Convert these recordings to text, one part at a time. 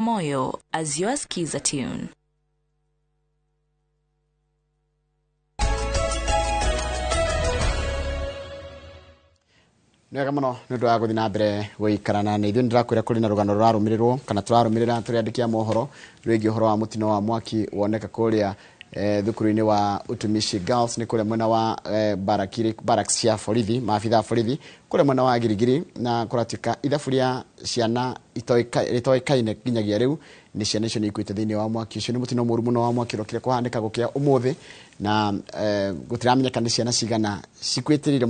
Moyo as your Skiza tune. Nĩ wega mũno nĩ ũndũ wa gũthiĩ na mbere gũikarana na ithuĩ. Nĩndĩrakwĩra kũrĩ na rũgano rũrarũmĩrĩrwo kana tũrarũmĩrĩra tũrĩ andĩki a mohoro rwĩgiĩ ũhoro wa mũtino wa mwaki woneka kũrĩa thukuru-inĩ wa Utumishi Girls, nĩ kũrĩa mwena wa barracks cia borithi, maabitha a borithi kũrĩa mwena wa Girigiri, na kũratuĩka ithabu rĩa ciana rĩtoĩkaine nginyagia rĩu nĩ ciana icio nĩ ikuĩte thĩinĩ wa mwaki ũcio. Nĩ mũtino mũru mũno wa mwaki ũrokire kũhanĩka gũkĩa ũmũthĩ, na gũtiramenyeka nĩ ciana cigana cikuĩtĩrĩire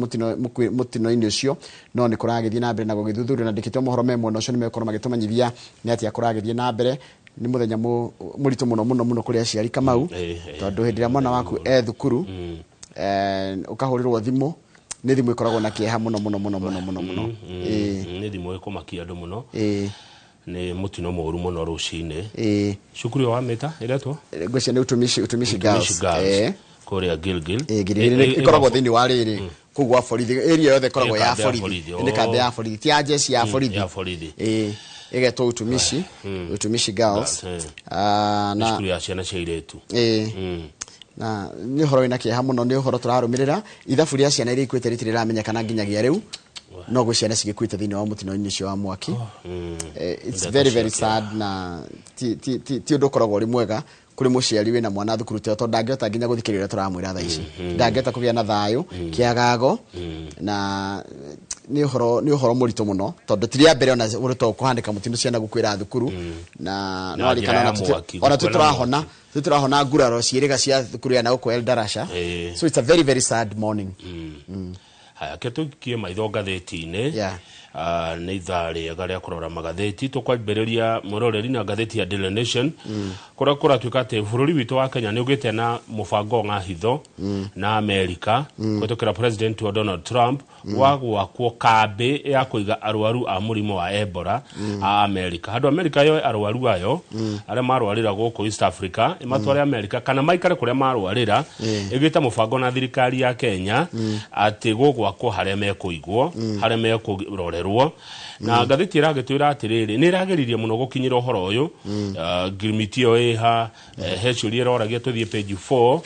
mũtino-inĩ ũcio, no nĩ kũragĩthiĩ na mbere na gũgĩthuthurio, na ndĩkĩtwo mohoro me mwena ũcio nĩ megũkorwo magĩtũmenyithia nĩ atĩa kũragĩthiĩ na mbere. Nĩ mũthenya mũritũ mũno mũno mũno kũrĩ aciari, Kamau, tondũ hĩndĩ ĩrĩa mwana waku e thukuru ũkahũrĩrwo thimũ, nĩ thimũ ĩkoragwo na kĩeha mũno mũno mũno mũno mũno mũno. Nĩ thimũ ĩkũmakia andũ mũno. Nĩ mũtino mũru mũno rũcinĩ. Cukuru ĩyo wamĩta ĩretwo? Ngwĩciria nĩ Utumishi Girls. Kũrĩa Gilgil. Gilgil ĩkoragwo thĩinĩ wa rĩrĩ kũu gwa borithi, area yothe ĩkoragwo ya borithi, nĩ kambĩ ya borithi, ti ya jeshi, ya borithi. Ya borithi. Ĩgetwo Utumishi Girls. Na cukuru ya ciana cia airĩtu. Na nĩ ũhoro wĩna kĩeha mũno, nĩ ũhoro tũrarũmĩrĩra. Ithabu rĩa ciana iria ikuĩte rĩtirĩ rĩramenyekana nginyagia rĩu, no gwĩ ciana cigĩkuĩte thĩinĩ wa mũtino-inĩ ũcio wa mwaki. It's very very sad, na ti ti ti ti ũndũ ũkoragwo ũrĩ mwega kũrĩ mũciari wĩna mwana thukuru tondũ ndangĩhota nginya gũthikĩrĩria ũrĩa tũramwĩra thaa ici, ndangĩhota kũgĩa na thayũ kĩagago, na nĩ ũhoro mũritũ mũno tondũ ti rĩa mbere ona ũndũ ta kũhanĩka, mũtino ciana gũkuĩra thukuru, na no arikana ona tũrahona tũrahona nguraro ciĩrĩga cia thukuru ya na gũkũ Eldarasha. So it's a very very sad morning. Haya, ke tũikie maitho ngathĩti-inĩ. Nĩ ithaa rĩega rĩa kũrora magathĩti. Tũkwambĩrĩria, mwĩroreri, na ngathĩti ya Daily Nation, kũrĩa kũratuĩka atĩ bũrũri witũ wa Kenya nĩ ũgĩte na mũbango ng'ahitho na Amerika kũhĩtũkĩra President wa Donald Trump wa gwakwo kambĩ ya kũiga arwaru a mũrimũ wa Ebola a Amerika, handũ Amerika yoe arwaru ayo arĩa marwarĩra gũkũ East Africa ĩmatware Amerika kana maikare kũrĩa marwarĩra. Ĩgĩte mũbango na thirikari ya Kenya atĩ gũgwakwo harĩa mekũigwo, harĩa mekũrorerwo. Na ngathĩti ĩragĩtwĩra atĩrĩrĩ, nĩ ĩrageririe mũno gũkinyĩra ũhoro ũyũ. Ngirimiti ĩyo ĩha, he ciũria ĩroragia. Tũthiĩ page 4.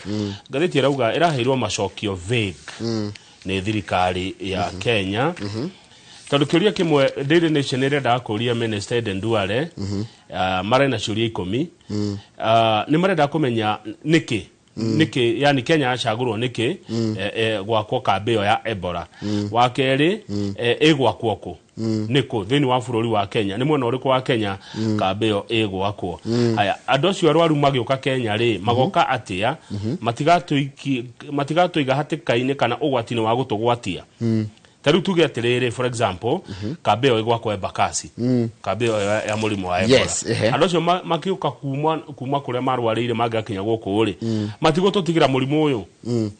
Ngathĩti ĩrauga ĩraheirwo macokio vague nĩ thirikari ya Kenya, tondũ kĩũria kĩmwe Daily Nation ĩrendaga kũria Minister Aden Duale, marĩ na ciũria 10. Nĩ marenda kũmenya nĩkĩ yani Kenya yacagũrwo nĩkĩ gwakwo kambĩ ĩyo ya Ebola. Wa kerĩ, ĩgwakwo kũ, nĩkũ thĩinĩ wa bũrũri wa Kenya, nĩ mwena ũrĩkũ wa Kenya kambĩ ĩyo ĩgwakwo? Haya, andũ acio arwaru magĩũka Kenya rĩ, magoka atĩa matigatũiga hatĩka-inĩ kana ũgwati-inĩ wa gũtũgwatia? Ta rĩu tuge atĩrĩrĩ, for example, kambĩ ĩyo ĩgwakwo Embakasi, kambĩ ĩyo ya mũrimũ wa Ebola. Andũ acio makĩũka kuma kũrĩa marwarĩire, mangĩgakinya gũkũ rĩ, matigũtũtigĩra mũrimũ ũyũ,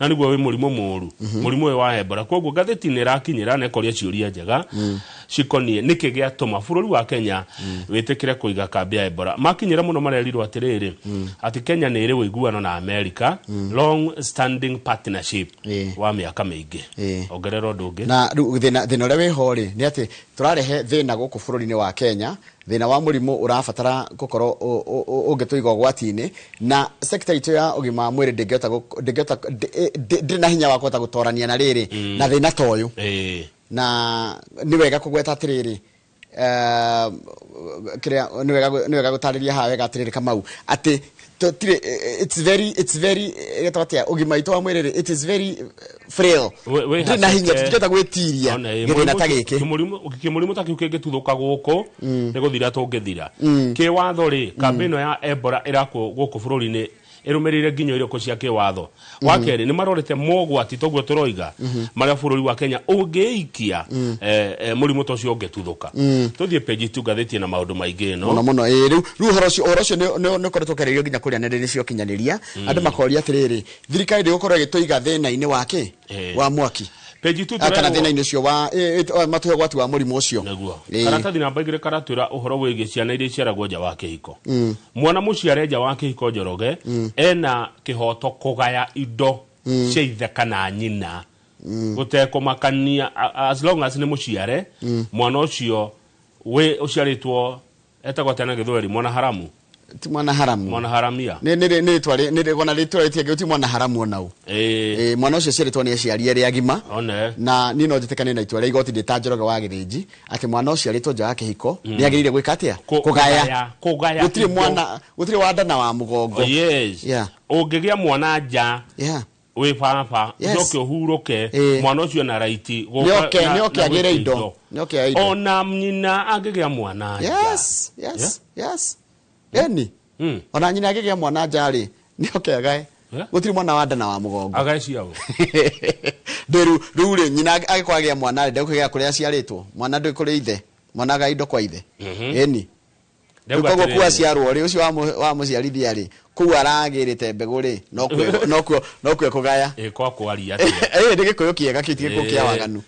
na nĩguo wĩ mũrimũ mũũru, mũrimũ ũyũ wa Ebola. Koguo ngathĩti nĩ ĩrakinyĩra na ĩkoria ciũria njega cikoniĩ nĩkĩ gĩatũma bũrũri wa Kenya wĩtĩkĩre kũiga kambĩ ya Ebola. Makinyĩra mũno marerirwo atĩrĩrĩ, atĩ Kenya nĩ ĩrĩ ũiguano na America, long standing partnership wa mĩaka mĩingĩ. Ongerera ũndũ ũngĩ. Na rĩu thĩna ũrĩa wĩho rĩ, nĩ atĩ tũrarehe thĩna gũkũ bũrũri-inĩ wa Kenya, thĩna wa mũrimũ ũrabatara gũkorwo ũngĩtũiga ũgwati-inĩ, na sekta itũ ya ũgima wa mwĩrĩ ndĩngĩhota ndĩrĩ na hinya wa kũhota gũtorania na rĩrĩ na thĩna ta ũyũ. Na nĩ wega kũgweta atĩrĩrĩ, kĩrĩa nĩ wega gũtarĩria haha wega atĩrĩrĩ, Kamau, atĩ tũtirĩ, it's very ĩgetwo atĩa, ũgima witũ wa mwĩrĩ rĩ, it is very frail. Wĩ Ndĩrĩ na hinya, haceke. tũtingĩhota gwĩtiria Ona, ĩ, gĩthĩna ta gĩkĩ. Kĩmũrimũ ta kĩu kĩngĩtuthũka gũkũ, nĩ gũthira tũngĩthira. Kĩwatho rĩ, kambĩ ĩno ya Ebola ĩrakwo gũkũ bũrũri-inĩ ĩrũmĩrĩire nginyo irĩkũ cia kĩwatho? Wa kerĩ, nĩ marorete mogwati toguo tũroiga marĩa bũrũri wa Kenya ũngĩikia mũrimũ ta ũcio ũngĩtuthũka. Tũthiĩ page 2, ngathĩti na maũndũ maingĩ ĩno. Mũno mũno, ĩ. Rĩu ũhoro ũcio nĩ ũkoretwo ũkĩarĩrio nginya kũrĩa nenda-inĩ cia ũkinyanĩria, andũ makoria atĩrĩrĩ, thirikari ndĩgũkorwo ĩgĩtũiga thĩna-inĩ wa kĩ wa mwaki? Page 2. Kana thĩna-inĩ ũcio wa matũhe ũgwati wa mũrimũ ũcio. Nĩguo. Karatathi namba 2 karatwĩra ũhoro wĩgiĩ ciana iria iciaragwo nja wa kĩhiko. Mwana mũciare nja wa kĩhiko, Njoroge, ena kĩhoto kũgaya indo cia ithe kana nyina gũtekũmakania, as long as nĩ mũciare, mwana ũcio wĩ ũciarĩtwo. Etagwo atĩa na Gĩthweri? Mwana haramu? Ti mwana haramu. Mwana haramia. Nĩ rĩtwa nĩ ona rĩtwa rĩtiagĩ ti mwana haramu ona ũ. Mwana ũcio aciarĩtwo nĩ aciari erĩ agima. One. Na niĩ no njĩtĩkanie na itua rĩa igoti ndĩ ta Njoroge wa Gĩthĩnji atĩ mwana ũcio arĩtwo nja wa kĩhiko nĩ agĩrĩire gwĩka atĩa? Kũgaya. Kũgaya. Gũtirĩ mwana, gũtirĩ wa nda na wa mũgongo. Yes. Yeah. Ũngĩgĩa mwana nja Yeah. wĩ baba, Yes. ũcoke ũhurũke, mwana ũcio na right Nĩoke agĩre indo. Nĩoke agĩre indo. Ona nyina angĩgĩa mwana nja. Yes, yes, yes. Eni. Ona nyina angĩgĩa mwana nja rĩ, nĩoke agae. Gũtirĩ mwana wa nda na wa mũgongo. Agae ciao. Rĩu rĩu rĩ, nyina angĩkorwo agĩa mwana rĩ, ndekũgĩa kũrĩa aciarĩtwo. Mwana ndĩ kũrĩ ithe. Mwana agae indo kwa ithe. Eni. Koguo kuo aciarwo rĩ, ũcio wa mũciarithia rĩ, kũu aragĩrĩte mbegũ rĩ, nokuo kũgaya. Kwa kwaria atĩa? Nĩ Gĩkũyũ kĩega kĩu, ti Gĩkũyũ kĩa waganu.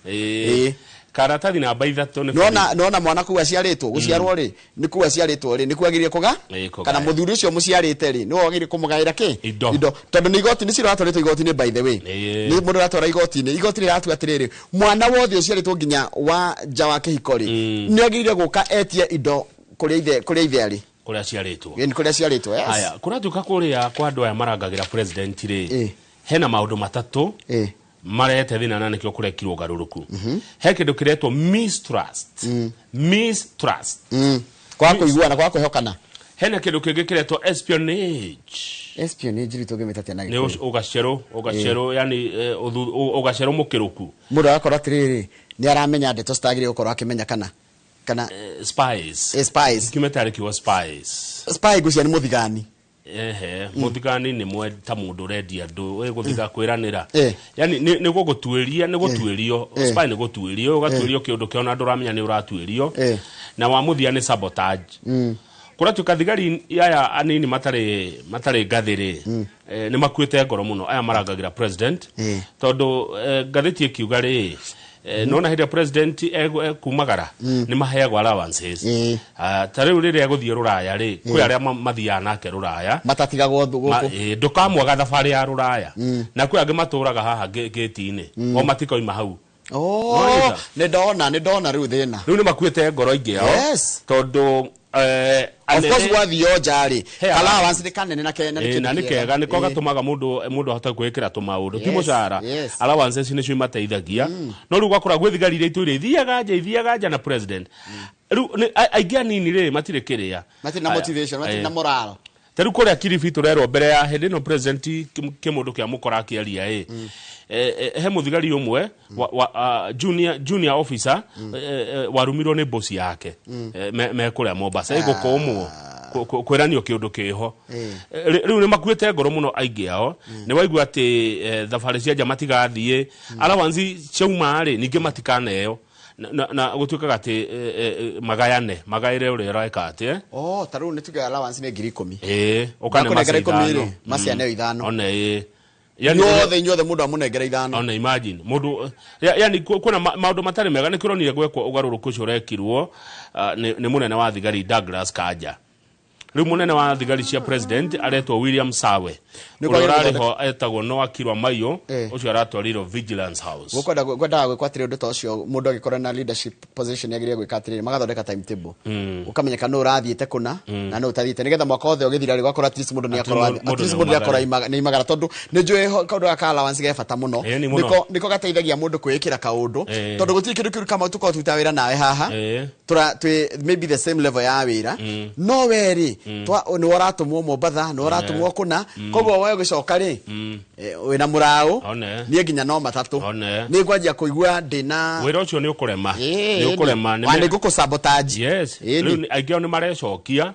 Karatathi namba 3 nĩ Nona mwana kũu aciarĩtwo, gũciarwo rĩ, nĩ kũu aciarĩtwo rĩ, nĩ kuo agĩrĩire kũga? Kana mũthuri ũcio mũciarĩte rĩ, nĩwe wagĩrĩire kũmũgaĩra kĩ? Indo. Tondũ nĩ igoti, nĩ cira ũratwarĩtwo igoti-inĩ by the way. Nĩ mũndũ ũratwara igoti-inĩ, igoti rĩratua atĩrĩrĩ, mwana wothe ũciarĩtwo nginya wa nja wa kĩhiko rĩ, nĩ agĩrĩire gũka etie indo kũrĩa ithe, kũrĩa ithe arĩ. Kũrĩa aciarĩtwo. Ĩĩ, kũrĩa aciarĩtwo, yes. Haya, kũratuĩka kũrĩa kwa andũ aya marangagĩra president rĩ, hena maũndũ matatũ marehete thĩna na nĩkĩo kũrekirwo ũgarũrũku. He kĩndũ kĩretwo mistrust. Mistrust. Kwa kũiguana, kwa kwĩhokana. Hena kĩndũ kĩngĩ kĩretwo espionage. Espionage rĩ tũngĩmĩta atĩa na Nĩ Gĩkũyũ? Ũgacerũ, yani ũgacerũ mũkĩrũku. Mũndũ agakorwo atĩrĩrĩ, nĩ aramenya ndeto citagĩrĩire gũkorwo akĩmenya kana Spies. Spies. Kiumĩte arĩ kiugo spies. Spy ngwĩciria nĩ mũthigani. Ehe, mũthigani nĩ mwe ta mũndũ ũrendia andũ, gũthiga kwĩranĩra. Yani nĩ gũgũtuĩria, nĩ gũtuĩrio. Spy nĩ gũtuĩrio, ũgatuĩrio kĩũndũ kĩona ndũramenya nĩ ũratuĩrio. Na wa mũthia nĩ sabotage. Kũratuĩka thigari aya anini matarĩ ngathĩ rĩ, nĩ makuĩte ngoro mũno aya marangagĩra president. Tondũ ngathĩti ĩkiuga rĩ, nona hĩndĩ ya president ekumagara nĩ maheagwo allowances. Ta rĩu rĩrĩa egũthiĩ rũraya rĩ, kwĩ arĩa mathiaga nake rũraya. Matatigagwo gũkũ. Ndũkamwaga thabarĩ ya rũraya. Na kwĩ angĩ matũraga haha gĩti-inĩ. O matikoima hau. Nĩ ndona rĩu thĩna. Rĩu nĩ makuĩte ngoro ingĩ ao. Yes. Tondũ Of course gwathio nja rĩ, allowance nĩ kanene na kena nĩ na nĩ kega, nĩko gatũmaga mũndũ ahote gwĩkĩra tũmaũndũ, ti mũcara. Allowances nĩcio imateithagia. No rĩu ũgakora gwĩ thigari iria itũire ithiaga nja na president. Rĩu aingĩ anini rĩ matirĩ kĩrĩa. Matirĩ na motivation, matirĩ na morale. Ta rĩu kũrĩa Kilifi tũrerwo mbere ya hĩndĩ ĩno president kĩmũndũ kĩa mũkora akĩaria ĩ. He mũthigari ũmwe junior officer warumirwo nĩ boss yake me kũrĩa Mombasa, ĩgũkũmwo kwĩranio kĩũndũ kĩho. Rĩu nĩ makuĩte ngoro mũno aingĩ ao. Nĩ waigua atĩ thabarĩ cia nja matigathiĩ, allowance ciauma rĩ ningĩ matikaneo. Na gũtuĩkaga atĩ magayane, magaĩre ũrĩa ũreka atĩ. Ta rĩu nĩ tuge allowance nĩ 10,000. Ũkane Ndakũnengera macia 10 rĩ, ithano. macianeo 5. One, Inyuothe, inyuothe mũndũ amũnengera 5. One, imagine mũndũ, yani kwĩna maũndũ matarĩ mega. Nĩkĩo ũronire gwekwo ũgarũrũku ũcio ũrekirwo nĩ mũnene wa thigari Douglas Kanja. Rĩu mũnene wa thigari cia president aretwo William Sawe. Nĩ Ũrĩa kwagĩrĩirwo ũrarĩ ho etagwo Noah Kirwa Maiyo, ũcio aratwarirwo Vigilance House. Gũkwenda gwendaga gwĩkwo atĩrĩ ũndũ ta ũcio, mũndũ angĩkorwo na leadership position agĩrĩire gwĩka atĩrĩrĩ, magathondeka timetable. Ũkamenyeka nũ ũrathiĩte kũna na nũ ũtathiĩte, nĩgetha mwaka wothe ũgĩthira rĩ, ũgakora at least mũndũ nĩ akorwo Mũndũ at least nĩ mũndũ nĩ akorwo aumagara. nĩ aimagara, tondũ nĩ njũĩ kaũndũ gaka allowance ge bata mũno. Nĩ mũno. Nĩko gateithagia mũndũ kwĩĩkĩra kaũndũ, tondũ gũtirĩ kĩndũ kĩũru kama tũkorwo tũrutaga wĩra nawe haha. Tũra, twĩ maybe the same level ya wĩra. No we rĩ, nĩ ũratũmwo Mombatha, nĩ ũratũmwo kũna, koguo we ũgĩcoka rĩ, wĩna mũraũ, niĩ nginya no matatũ. Nĩ ngwanjia kũigua ndĩna wĩra ũcio nĩ ũkũrema. Nĩ ũkũrema, nĩ Wa, nĩ ngũkũ sabotage. Yes. Rĩu aingĩ ao nĩ marecokia,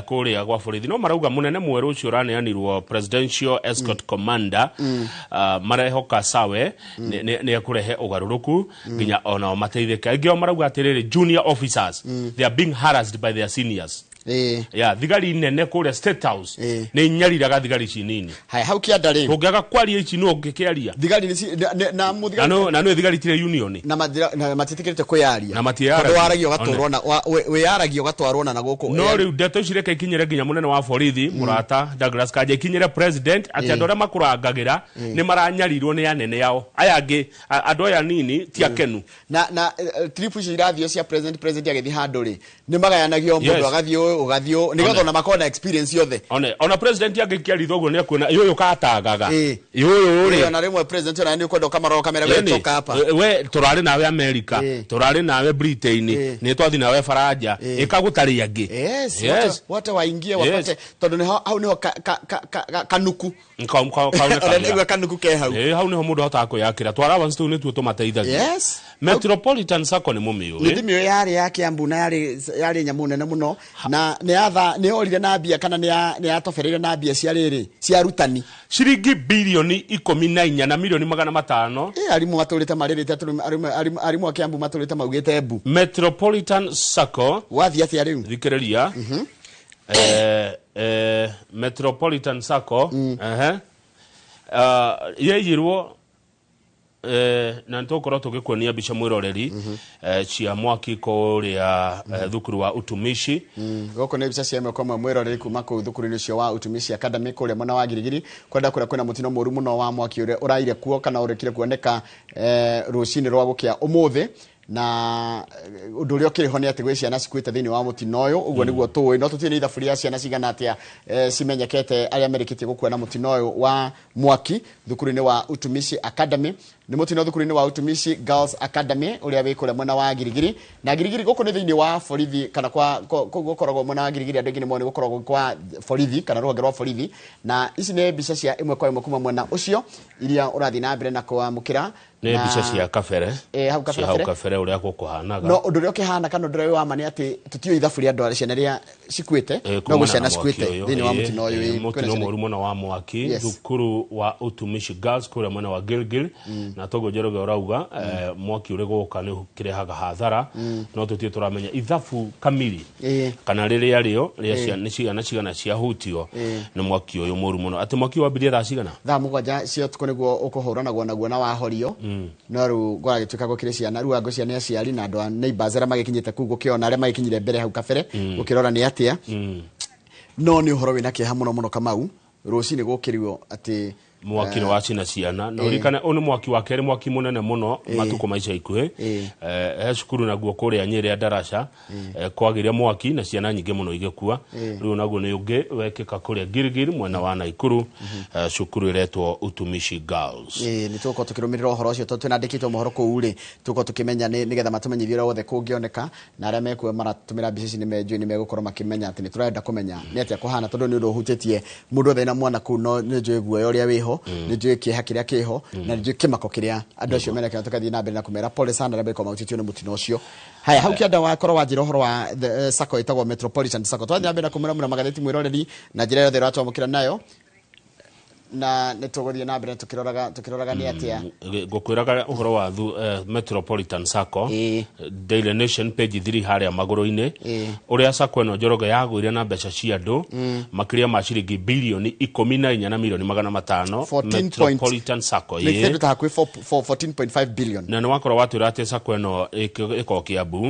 kũrĩa gwa borithi. No marauga mũnene mwerũ ũcio ũraneanirwo Presidential Escort Commander, marehoka Sawe nĩ ekũrehe ũgarũrũku nginya onao mateithĩke. Aingĩ ao marauga atĩrĩrĩ, junior officers, they are being harassed by their seniors. Ya, thigari nene kũrĩa State House nĩ inyariraga thigari ici nini. Haya, hau kĩanda rĩ. Ũngĩaga kwaria ici nũ ũngĩkĩaria? Thigari nĩ ci-, na, na, na mũthigari Na nũ, na nũ thigari itirĩ union. Na mathira-, na matiĩtĩkĩrĩte kwĩyaria. Na matiĩyaragia. Tondũ waragia ũgatwarwo na, wa, wĩ, wĩyaragia ũgatwarwo na gũkũ. No rĩu ndeto ici reke ikinyĩre nginya mũnene wa borithi, mũrata Douglas Kanja, ikinyĩre president atĩ andũ arĩa makũrangagĩra nĩ maranyarirwo nĩ anene ao. Aya angĩ, andũ aya nini ti akenu. Na, na trip ici irathio cia president, president agĩthiĩ handũ rĩ, Nĩ magayanagio mũndũ agathiĩ ũyũ, ũgathiĩ ũyũ, nĩgetha ona makorwo na experience yothe. Ona president angĩikia ritho ũguo nĩ akuona ũyũ katagaga. Ĩĩ. Ũyũ Ĩĩ, rĩ. Ona rĩmwe president ona nĩ ũkwenda ũkamarora ũkamera we Yaani, toka hapa. We tũrarĩ nawe America, tũrarĩ nawe Britain, nĩ twathi nawe Faranja, ĩka gũtarĩ angĩ. Yes, wote waingie wapate tondũ nĩho hau nĩho kanuku. Kaunekaga. Ona nĩguo kanuku ke hau. Ĩĩ, hau nĩho mũndũ ahotaga kwĩyakĩra. Twa allowance tũu nĩtuo tũmateithagia. Yes. Metropolitan Sacco nĩ mũmĩũĩ. Nĩ thimũ yarĩ ya Kiambu na yarĩ nyamũ nene mũno na nĩ yatha nĩ yorire na mbia kana nĩ yatobereire na mbia cia rĩrĩ cia arutani. Ciringi bilioni 14 na milioni 500. Ĩ, arimũ matũrĩte marĩrĩte arimũ a Kiambu matũrĩte maugĩte mbu. Metropolitan Sacco. Wathiĩ atĩa rĩu? Thikĩrĩria. Metropolitan Sacco. Ehe. Yaiyirwo na nĩtũgũkorwo tũgĩkuonia mbica mwĩroreri cia mwaki kũrĩa thukuru wa Utumishi. Gũkũ nĩ mbica cia ĩmwe kwa ĩmwe mwĩroreri kuma kũu thukuru-inĩ ũcio wa Utumishi Academy kũrĩa mwena wa Girigiri, kwenda kũrĩa kwĩna mũtino mũru mũno wa mwaki ũrĩa ũraire kuo kana ũrĩkire kuoneka rũcinĩ rwa gũkĩa ũmũthĩ. Na ũndũ ũrĩa ũkĩrĩ ho nĩ atĩ gwĩ ciana cikuĩte thĩinĩ wa mũtino ũyũ, ũguo nĩguo tũĩ, no tũtiũĩ nĩ ithabu rĩa ciana cigana atĩa cimenyekete arĩa merĩkĩtie gũkua na mũtino ũyũ wa mwaki thukuru-inĩ wa Utumishi Academy. Nĩ mũtino thukuru-inĩ wa Utumishi Girls Academy ũrĩa wĩ kũrĩa mwena wa Girigiri. Na Girigiri gũkũ nĩ thĩinĩ wa borithi kana kwa gũkoragwo mwena wa Girigiri, andũ aingĩ nĩ moĩ nĩ gũkoragwo kwa borithi kana rũhonge rwa borithi. Na ici nĩ mbica cia ĩmwe kwa ĩmwe kuma mwena ũcio iria ũrathiĩ na mbere na kwamũkĩra. Nĩ mbica cia kabere. Hau kabere. Cia hau kabere ũrĩa gũkũhanaga. No ũndũ ũrĩa ũkĩhana kana ũndũ ũrĩa wĩ wa ma nĩ atĩ tũtiũĩ ithabu rĩa andũ arĩa ciana iria cikuĩte, no Kumana gwĩ ciana na mwaki cikuĩte ũyũ. thĩinĩ wa mũtino ũyũ, Mũtino kwĩna ciana mũru mũno wa mwaki, Yes. thukuru wa Utumishi Girls kũrĩa mwena wa Gilgil. Na toguo Njoroge ũrauga, mwaki ũrĩ gũka nĩ ũkĩrehaga hathara, no tũtirĩ tũramenya ithabu kamiri kana rĩrĩa rĩo rĩa nĩ cigana cigana ciahutio nĩ mwaki ũyũ mũru mũno. Atĩ mwaki wambirie thaa cigana? Thaa 7 cia ũtukũ nĩguo ũkũhũranagwo naguo na wahorio. No rĩu gũragĩtuĩka gũkĩrĩ ciana, rĩu angũ ciana aciari na andũ a neighbors arĩa magĩkinyĩte kũu gũkĩona arĩa magĩkinyire mbere hau kabere gũkĩrora nĩ atĩa. No nĩ ũhoro wĩna kĩeha mũno mũno Kamau, rũcinĩ gũkĩrio atĩ Mwaki nĩ wacina ciana. Na ũririkane ũyũ nĩ mwaki wa kerĩ, mwaki mũnene mũno matukũ ma ica ikuhĩ. He cukuru naguo kũrĩa Nyĩrĩ ya Darasha, kwagĩire mwaki na ciana nyingĩ mũno igĩkua. Rĩu naguo nĩ ũngĩ wekĩka kũrĩa Gilgil mwena wa Naikuru, cukuru ĩretwo Utumishi Girls. Nĩ tũgũkorwo tũkĩrũmĩrĩra ũhoro ũcio tondũ twĩna andĩkĩtwo mohoro kũu rĩ, tũgũkorwo tũkĩmenya nĩgetha matũmenyithie ũrĩa wothe kũngĩoneka, na arĩa mekuo maratũmĩra mbica ici nĩ menjũĩ nĩ megũkorwo makĩmenya atĩ nĩ tũrenda kũmenya nĩ atĩa kũhana, tondũ nĩ ũndũ ũhutĩtie mũndũ othe na mwana kũu, no nĩ njũĩ guoya ũrĩa wĩho, nĩ njũĩ kĩeha kĩrĩa kĩho, na nĩ njũĩ kĩmako kĩrĩa andũ acio menakĩo. Tũgathiĩ na mbere na kũmera pole sana arĩa megũkorwo mahutĩtio nĩ mũtino ũcio. Haya, hau kĩanda wakorwo wanjĩra ũhoro wa the Sacco ĩtagwo Metropolitan Sacco. Twathiĩ na mbere na kũmũramũra magathĩti mwĩroreri na njĩra yothe ĩratwamũkĩra nayo, na nĩ tũgũthiĩ na mbere tũkĩroraga nĩ atĩa. Ngũkwĩraga ũhoro wa Metropolitan Sacco, Daily Nation page 3 harĩa magũrũ-inĩ, ũrĩa Sacco ĩno Njoroge yagũire na mbeca cia andũ makĩria ma ciringi bilioni 14 na milioni 500. Metropolitan Sacco, Nĩ kĩndũ ta hakuhĩ 14.5 billion. Na nĩ wakorwo watwĩra atĩ Sacco ĩno ĩkoragwo Kiambu.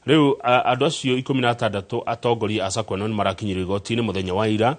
Rĩu andũ acio 16 atongoria a Sacco ĩno nĩ marakinyirio igoti-inĩ mũthenya wa ira,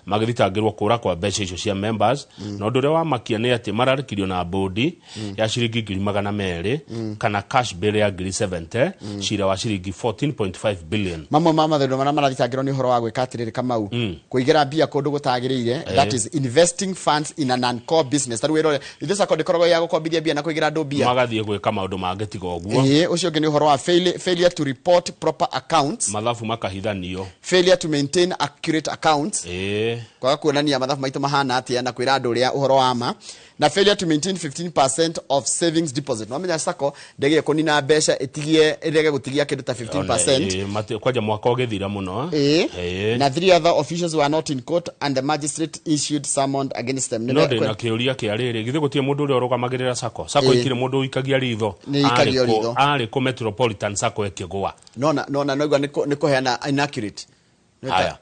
magĩthitangĩrwo kũra kwa mbeca icio cia members. Na ũndũ ũrĩa wamakia nĩ atĩ mararekirio na bũndi ya ciringi ngiri magana merĩ kana cash bail ya ngiri 70, cira wa ciringi 14.5 billion. Mamwe ma mathĩna marĩa marathitangĩrwo nĩ ũhoro wa gwĩka atĩrĩrĩ Kamau, kũigĩra mbia kũndũ gũtagĩrĩire, that is investing funds in an uncore business. Ta rĩu ĩrore ithuĩ Sacco ndĩkoragwo ya gũkombithia mbia na kũigĩra andũ mbia, magathiĩ gwĩka maũndũ mangĩ tiga ũguo. Ĩĩ, ũcio ũngĩ nĩ ũhoro wa failure to report proper accounts, mathabu makahithanio, failure to maintain accurate accounts, kwaga kuonania mathabu maitũ mahana atĩa na kwĩra andũ ũrĩa ũhoro wa ma, na failure to maintain 15% of savings deposit. No menya Sacco ndĩgĩe kũnina mbeca ĩtigie ĩrege gũtigia kĩndũ ta 15%. Kwanja mwaka ũgĩthira mũno. Na 3 other officials were not in court and the magistrate issued summon against them. No ndĩna kĩũria kĩa rĩrĩ, githĩ gũtirĩ mũndũ ũrĩa ũrũgamagĩrĩra Sacco? Sacco ikĩrĩ mũndũ ũikagia ritho? Nĩ ĩikagio ritho. Arĩ kũ Metropolitan Sacco ĩkĩgũa? Nona nona noigua nĩ kũheana inaccurate. Haya.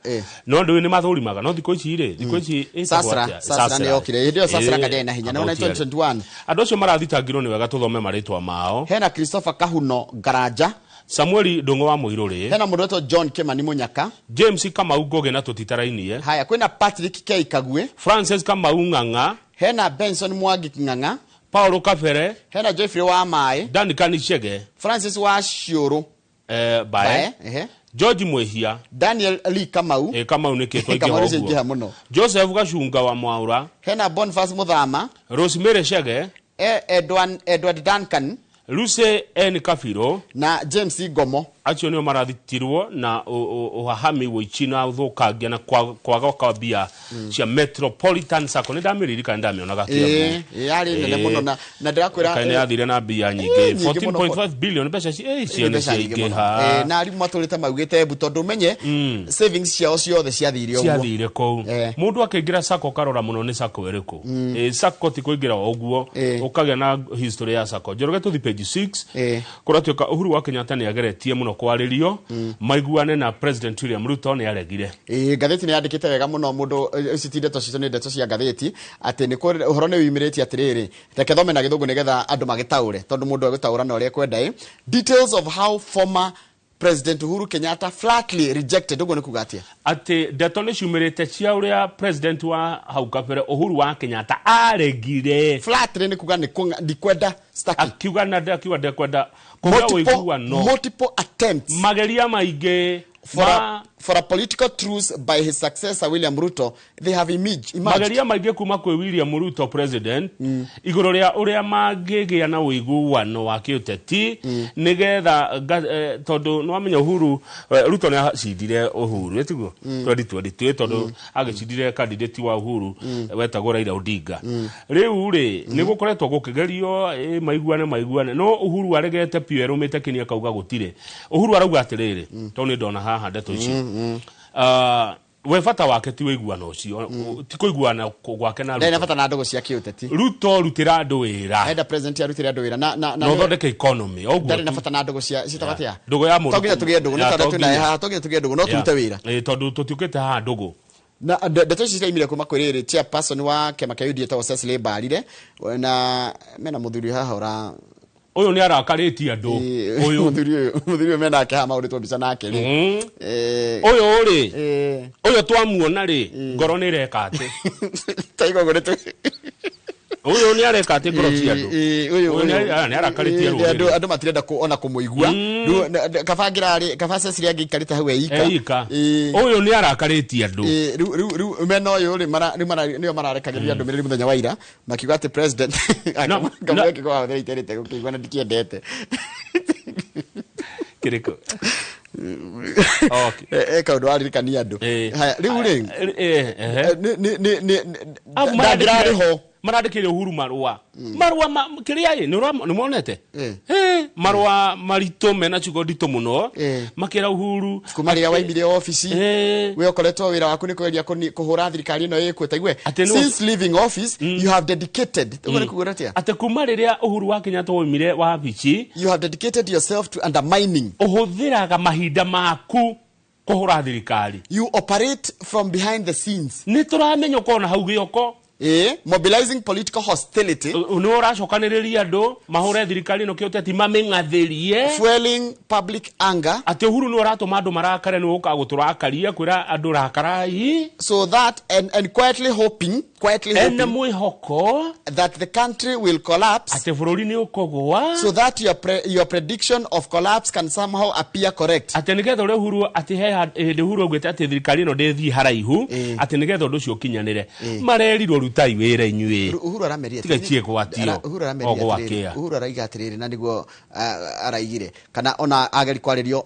No ndũĩ nĩ mathũrimaga, no thikũ ici rĩ, thikũ ici ĩtagwo Sasra, atĩa? Sasra nĩ yokire. Hĩndĩ ĩyo Sasra Ĩĩ, nga ndĩarĩ na hinya. Na ona andũ acio. 2021. Andũ acio marathitangirwo, nĩ wega tũthome marĩtwa mao. Hena Christopher Kahuno Garanja, Samueli Ndũng'ũ wa Mũirũrĩ, hena mũndũ wetwo John Kimani Mũnyaka, James Kamau Ngũgĩ na tũtitarainie, haya kwĩna Patrick K Kagwe, Francis Kamau Ng'ang'a, hena Benson Mwangi Ng'ang'a, Paulo Kabere, hena Geoffrey wa Maĩ, Duncan Chege, Francis wa Ciũrũ Bae, Bae, ehe. George Mwihia, Daniel Lee Kamau, Kamau nĩ kĩtwa Kamau ingĩha nĩ ũguo. mũno. Joseph Gacunga wa Mwaura, Hena Boniface Muthama, Rosemary Chege, Edward Duncan Lucy N Kabiro, na James Ngomo. Acio nĩo marathitirwo na ũhahami, wũici na ũthũkangia na kwaga kwa mbia cia Metropolitan Sacco. Nĩ ndamĩririkana, nĩ ndamĩonaga Kiambu. Yarĩ nene mũno na ndĩrakwĩra Kaĩ nĩ yathire na mbia nyingĩ? Nyingĩ mũno. 14.5 billion mbeca icio nĩ mbeca nyingĩ mũno. ciaingĩha. Na arimũ matũrĩte maugĩte mbu tondũ ũmenye savings ciao ciothe ciathire ũguo. Ciathire kũu. Mũndũ akĩingĩra sacco, karora mũno nĩ sacco ĩrĩkũ. Sacco ti kũingĩra o ũguo, ũkagĩa na history ya sacco. Njoroge, tũthi page 6. Kũratuĩka Uhuru wa Kenyatta nĩ ageretie mũno kwarĩrio maiguane na President William Ruto, nĩ aregire. Ĩĩ, ngathĩti nĩ yandĩkĩte wega mũno mũndũ ici ti ndeto citũ, nĩ ndeto cia ngathĩti atĩ nĩ ũhoro nĩ wĩimĩrĩtie atĩrĩrĩ, reke thome na gĩthũngũ nĩgetha andũ magĩtaũre, tondũ mũndũ egũtaũra na ũrĩa ekwenda. Details of how former President Uhuru Kenyatta flatly rejected, ũguo nĩ kuga atĩa? Atĩ ndeto nĩ ciumĩrĩte cia ũrĩa president wa hau kabere Uhuru wa Kenyatta aregire. Flatly nĩ kuga nĩ ndikwenda, staki. Akiuga na akiuga ndekwenda kũgĩa ũiguano. Multiple attempts, mageria maingĩ for a political truce by his successor William Ruto, they have emerged. Mageria maingĩ kuma kwĩ William Ruto president igũrũ rĩa ũrĩa mangĩgĩa na ũiguano wa kĩũteti nĩgetha tondũ nĩwamenya Uhuru Ruto nĩ acindire Uhuru, ĩtiguo 2022, tondũ agĩcindire candidate wa Uhuru wetagwo Raila Odinga. Rĩu rĩ, nĩ gũkoretwo gũkĩgerio maiguane, no Uhuru aregete biũ, erũmĩte kĩni, akauga gũtirĩ. Uhuru arauga atĩrĩrĩ, tondũ nĩ ndona haha ndeto ici, we bata wake ti ũiguano ũcio, ti kũiguana gwake na Ndarĩ na Ruto. bata na ndũgũ cia kĩũteti. Ruto, rutĩra andũ wĩra. Enda president arutĩre andũ wĩra na na ũthondeke economy ũguo ndarĩ na tu. Bata na ndũgũ cia ciĩtagwo atĩa? Ndũgũ ya mũndũ To nginya tũgĩe ndũgũ, nĩ Ya, tondũ to twĩna nginya. haha, to nginya tũgĩe ndũgũ, no tũrute wĩra. Tondũ tũtiũkĩte haha ndũgũ. Na ndeto ici ciraimire kuma kwĩ rĩrĩ chairperson wa kĩama kĩa UDA etagwo Cecily Mbarire, na mena mũthuri haha ũra Ũyũ nĩ arakarĩtie andũ ũyũ. Mũthuri ũyũ menake haha mahũrĩtwo mbica nake rĩ. Ũyũ rĩ, ũyũ twamuona rĩ, ngoro nĩ ĩreka atĩ taigua ũguo nĩ ũyũ nĩ areka atĩ ngoro cia andũ. Ũyũ Ũyũ nĩ arakarĩtie andũ rũrĩrĩ. Andũ matirenda ona kũmũigua. Rĩu, kaba ngĩrarĩ kaba Cecily angĩikarĩte hau eika. Eika. Ũyũ nĩ arakarĩtie andũ. Rĩu mena ũyũ rĩ, rĩu nĩo mararekagĩrĩria ndũmĩrĩri mũthenya wa ira makiuga atĩ president kamwe kĩgo hũthĩra iterĩte gũkĩigua na ndikĩendete. Kĩrĩkũ? Okay. Kaũndũ waririkania andũ. Haya, rĩu rĩ, Ehe. nĩ ndangĩrarĩ ho. Marandĩkĩire Uhuru marũa kĩrĩa ĩ nĩ monete marũa maritũ mena ciugo nditũ mũno, makĩra Uhuru kuma rĩrĩa waimire obici, we ũkoretwo wĩra waku nĩ kũgeria kũhũra thirikari ĩno ĩkuo taigue. Since leaving office, you have dedicated, ũguo nĩ kuga atĩa? Atĩ kuma rĩrĩa Uhuru wa Kenyatta waumire wabici, you have dedicated yourself to undermining, ũhũthĩraga mahinda maku kũhũra thirikari, you operate from behind the scenes, nĩ tũramenya ũkorwo na hau gĩoko, mobilizing political hostility, nĩ ũracokanĩrĩria andũ mahũre thirikari ĩno kĩũteti, mamĩng'athĩrie, fueling public anger, atĩ Uhuru nĩ ũratũma andũ marakare, nĩ ũka gũtũrakaria, kwĩra andũ rakarai, so that and quietly hoping, quietly ena hoping mwĩhoko that the country will collapse, atĩ bũrũri nĩ ũkũgũa, so that your prediction of collapse can somehow appear correct. Atĩ nĩgetha ũrĩa Uhuru, atĩ he hĩndĩ Uhuru augĩte atĩ thirikari ĩno ndĩthiĩ haraihu, atĩ nĩgetha ũndũ ũcio ũkinyanĩre, marerirwo rutai wĩra inyuĩ. Uhuru arameria Tiga ciĩgwatio. Uhuru arameria O atĩrĩrĩ, gwakĩa. Uhuru araiga atĩrĩrĩ, na nĩguo araigire kana ona ageri kwarĩrio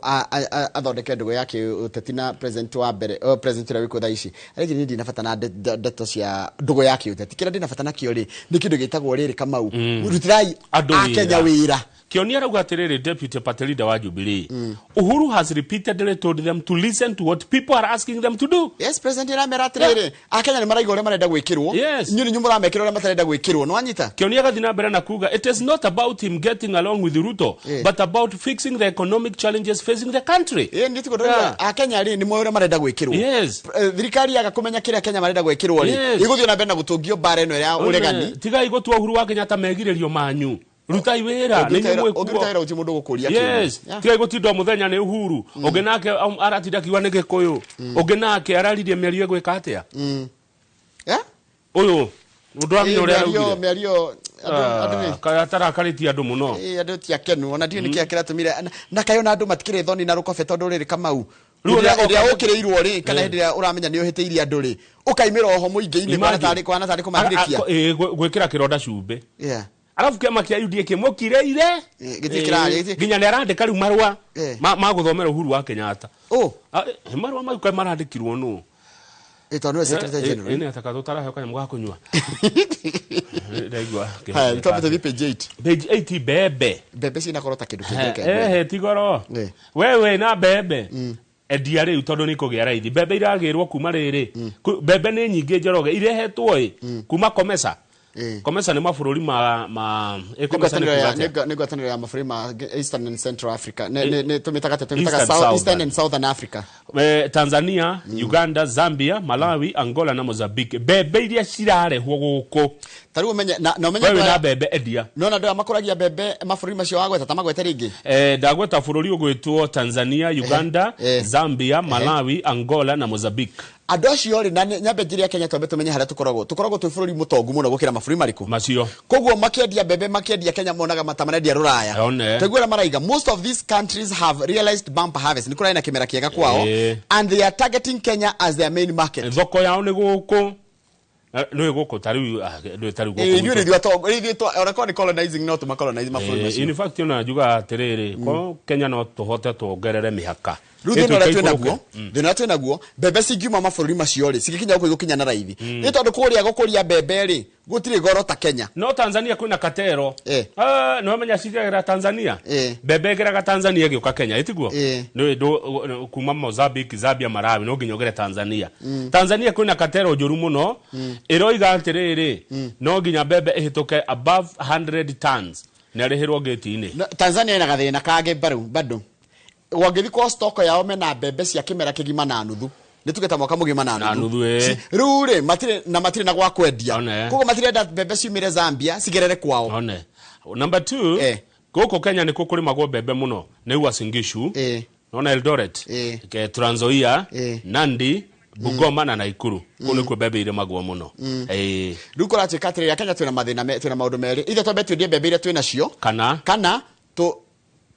athondeke ndũgũ ya kĩũteti na president wa mbere, president ũrĩa wĩkuo thaa ici, araigire niĩ ndina bata na ndeto cia ndũgũ ya kĩũteti, kĩrĩa ndĩna bata nakĩo rĩ, nĩ kĩndũ gĩtagwo rĩrĩ, Kamau, rutĩrai andũ akenya wĩra. Wĩra. Kĩoni arauga atĩrĩrĩ, deputy party leader wa Jubilee, Uhuru has repeatedly told them to listen to what people are asking them to do. Yes, president aramera atĩrĩrĩ, akenya nĩ maraiga ũrĩa marenda gwĩkĩrwo, inyuĩ nĩ inyuĩ mũramekĩra ũrĩa matarenda gwĩkĩrwo, nĩ wanyita? Kĩoni agathiĩ na mbere na kuga it is not about him getting along with Ruto, but about fixing the economic challenges facing the country. Ĩ nĩ tiguo ndĩrauga, akenya rĩ, nĩ moĩ ũrĩa marenda gwĩkĩrwo. Thirikari yaga kũmenya kĩrĩa Kenya marenda gwĩkĩrwo rĩ, ĩgũthiĩ na mbere na gũtũngio mbara ĩno ya ũregani. Tigai gũtua Uhuru wa Kenyatta megirĩrio manyu, rutai wĩra nĩ inyuĩ Ũngĩruta mwĩkuo. wĩra gũtirĩ mũndũ ũgũkũria kĩũria. Tigai gũtinda o mũthenya nĩ Uhuru, ũngĩ nake aratinda akiuga nĩ Gĩkũyũ, ũngĩ nake araririe mĩario ĩgwĩka atĩa. Ũyũ ũndũ wamenya ũrĩa mĩario araugire. Mĩario Andũ nĩ Atarakarĩtie andũ mũno. Ĩ, andũ ti akenu ona ndiũ nĩkĩa kĩratũmire na kaĩ ona andũ matikĩrĩ thoni na rũkobe tondũ rĩrĩ Kamau, Rĩu hĩndĩ ũrĩa ĩrĩa ũkĩrĩirwo rĩ, kana hĩndĩ ĩrĩa ũramenya nĩ ũhĩtĩirie andũ rĩ, ũkaimĩra oho mũingĩ-inĩ kwana tarĩ kwana tarĩ kũmathirĩkia. Gwĩkĩra kĩronda cumbĩ. Arabu kĩama kĩa UDA kĩmũkirĩire. Gĩtirĩ Nginya nĩ arandĩka rĩu marũa ma gũthomera Uhuru wa Kenyatta. Oh. Marũa mau kaĩ marandĩkirwo nũ? Tondũ nĩwe secretary general. Nĩ ataka tũtaraheo kanyamũ ga kũnyua. Ndaigua. Haya, twambe tũthiĩ page 8. Page 8, mbembe. Mbembe ciĩna goro ta kĩndũ kĩngĩ, reke ngwĩre. Ehe, ti goro. Wewe na mbembe endia rĩu tondũ nĩ kũgĩa raithi. Mbembe iragĩrwo kuma rĩrĩ, mbembe nĩ nyingĩ, Njoroge, irehetwo ĩ kuma Komesa. Komesa nĩ mabũrũri ma Komesa nĩ Nĩ kuga atĩa? nĩ ngwatanĩro ya mabũrũri ma Eastern and Central Africa. Nĩ tũmĩtaga atĩa? Tũmĩtaga Eastern, South, Southern. Eastern and Southern Africa. Tanzania, Uganda, Zambia, Malawi, Angola na Mozambique. Mbembe iria cirarehwo gũkũ. Ta rĩu ũmenye na ũmenye Wewe andũ na mbembe endia. Nona andũ aya makũragia mbembe mabũrũri macio wagweta, ta magwete rĩngĩ. Ndagweta bũrũri ũgwĩtwo Tanzania, Uganda, Zambia, Malawi, Angola na Mozambique. Andũ acio rĩ, na nyambe njĩre ya Kenya twambe tũmenye harĩa tũkoragwo twĩ bũrũri mũtongu mũno gũkĩra mabũrũri marĩkũ macio. Koguo makĩendia mbembe, makĩendia Kenya, monaga mata marendia rũraya. One. Twaigua ũrĩa maraiga, most of these countries have realized bumper harvest, nĩ kũrarĩ na kĩmera kĩega kwao, and they are targeting Kenya as their main market. Thoko yao nĩ gũkũ. Nĩ gũkũ ta rĩu, nĩ ta rĩu gũkũ Ithuĩ gwitũ. nĩ ithuĩ atongo, ithuĩ ona korwo nĩ colonizing no tũmacolonize mabũrũri macio. In fact ona njugaga atĩrĩrĩ, ko Kenya no tũhote tuongerere mĩhaka. Rĩu thĩna ũrĩa Ĩtuĩke twĩ naguo, ikũrũke. thĩna ũrĩa twĩ naguo, mbembe cingiuma mabũrũri macio rĩ, cigĩkinya gũkũ igũkinya na raithi, nĩ tondũ kũrĩa gũkũria mbembe rĩ, gũtirĩ goro ta Kenya. No Tanzania kwĩna katero. Nĩ wamenya cigagĩra Tanzania, mbembe ĩgeraga Tanzania ĩgĩũka Kenya, ĩtiguo? Nĩ kuma Mozambique, Zambia, Malawi, no nginya ũgere Tanzania. Tanzania kwĩna katero njũru mũno. Ĩroiga atĩrĩrĩ, no nginya mbembe ĩhĩtũke above 100 tons nĩ arĩhĩrwo ngĩti-inĩ. No, Tanzania ĩna gathĩna kangĩ mbaru bado, wangĩthi kwa stock yao mena mbembe cia kĩmera kĩgima na nuthu, nĩ tuge ta mwaka mũgima na Na nuthu. nuthu, ĩ. Rĩu rĩ, matirĩ na matirĩ na gwa kwendia. One. Koguo matirenda mbembe ciumĩre Zambia cigerere kwao. One. Number 2, gũkũ Kenya nĩkuo kũrĩmagwo mbembe mũno, nĩ Uasin Gishu, nona Eldoret, Trans Nzoia, Nandi, Bungoma na Naikuru. Kũu nĩkuo mbembe irĩmagwo mũno. Rĩu kũratuĩka atĩrĩrĩ, Kenya twĩna mathĩna twĩna maũndũ merĩ: ithe twambe twendie mbembe iria twĩ nacio, kana kana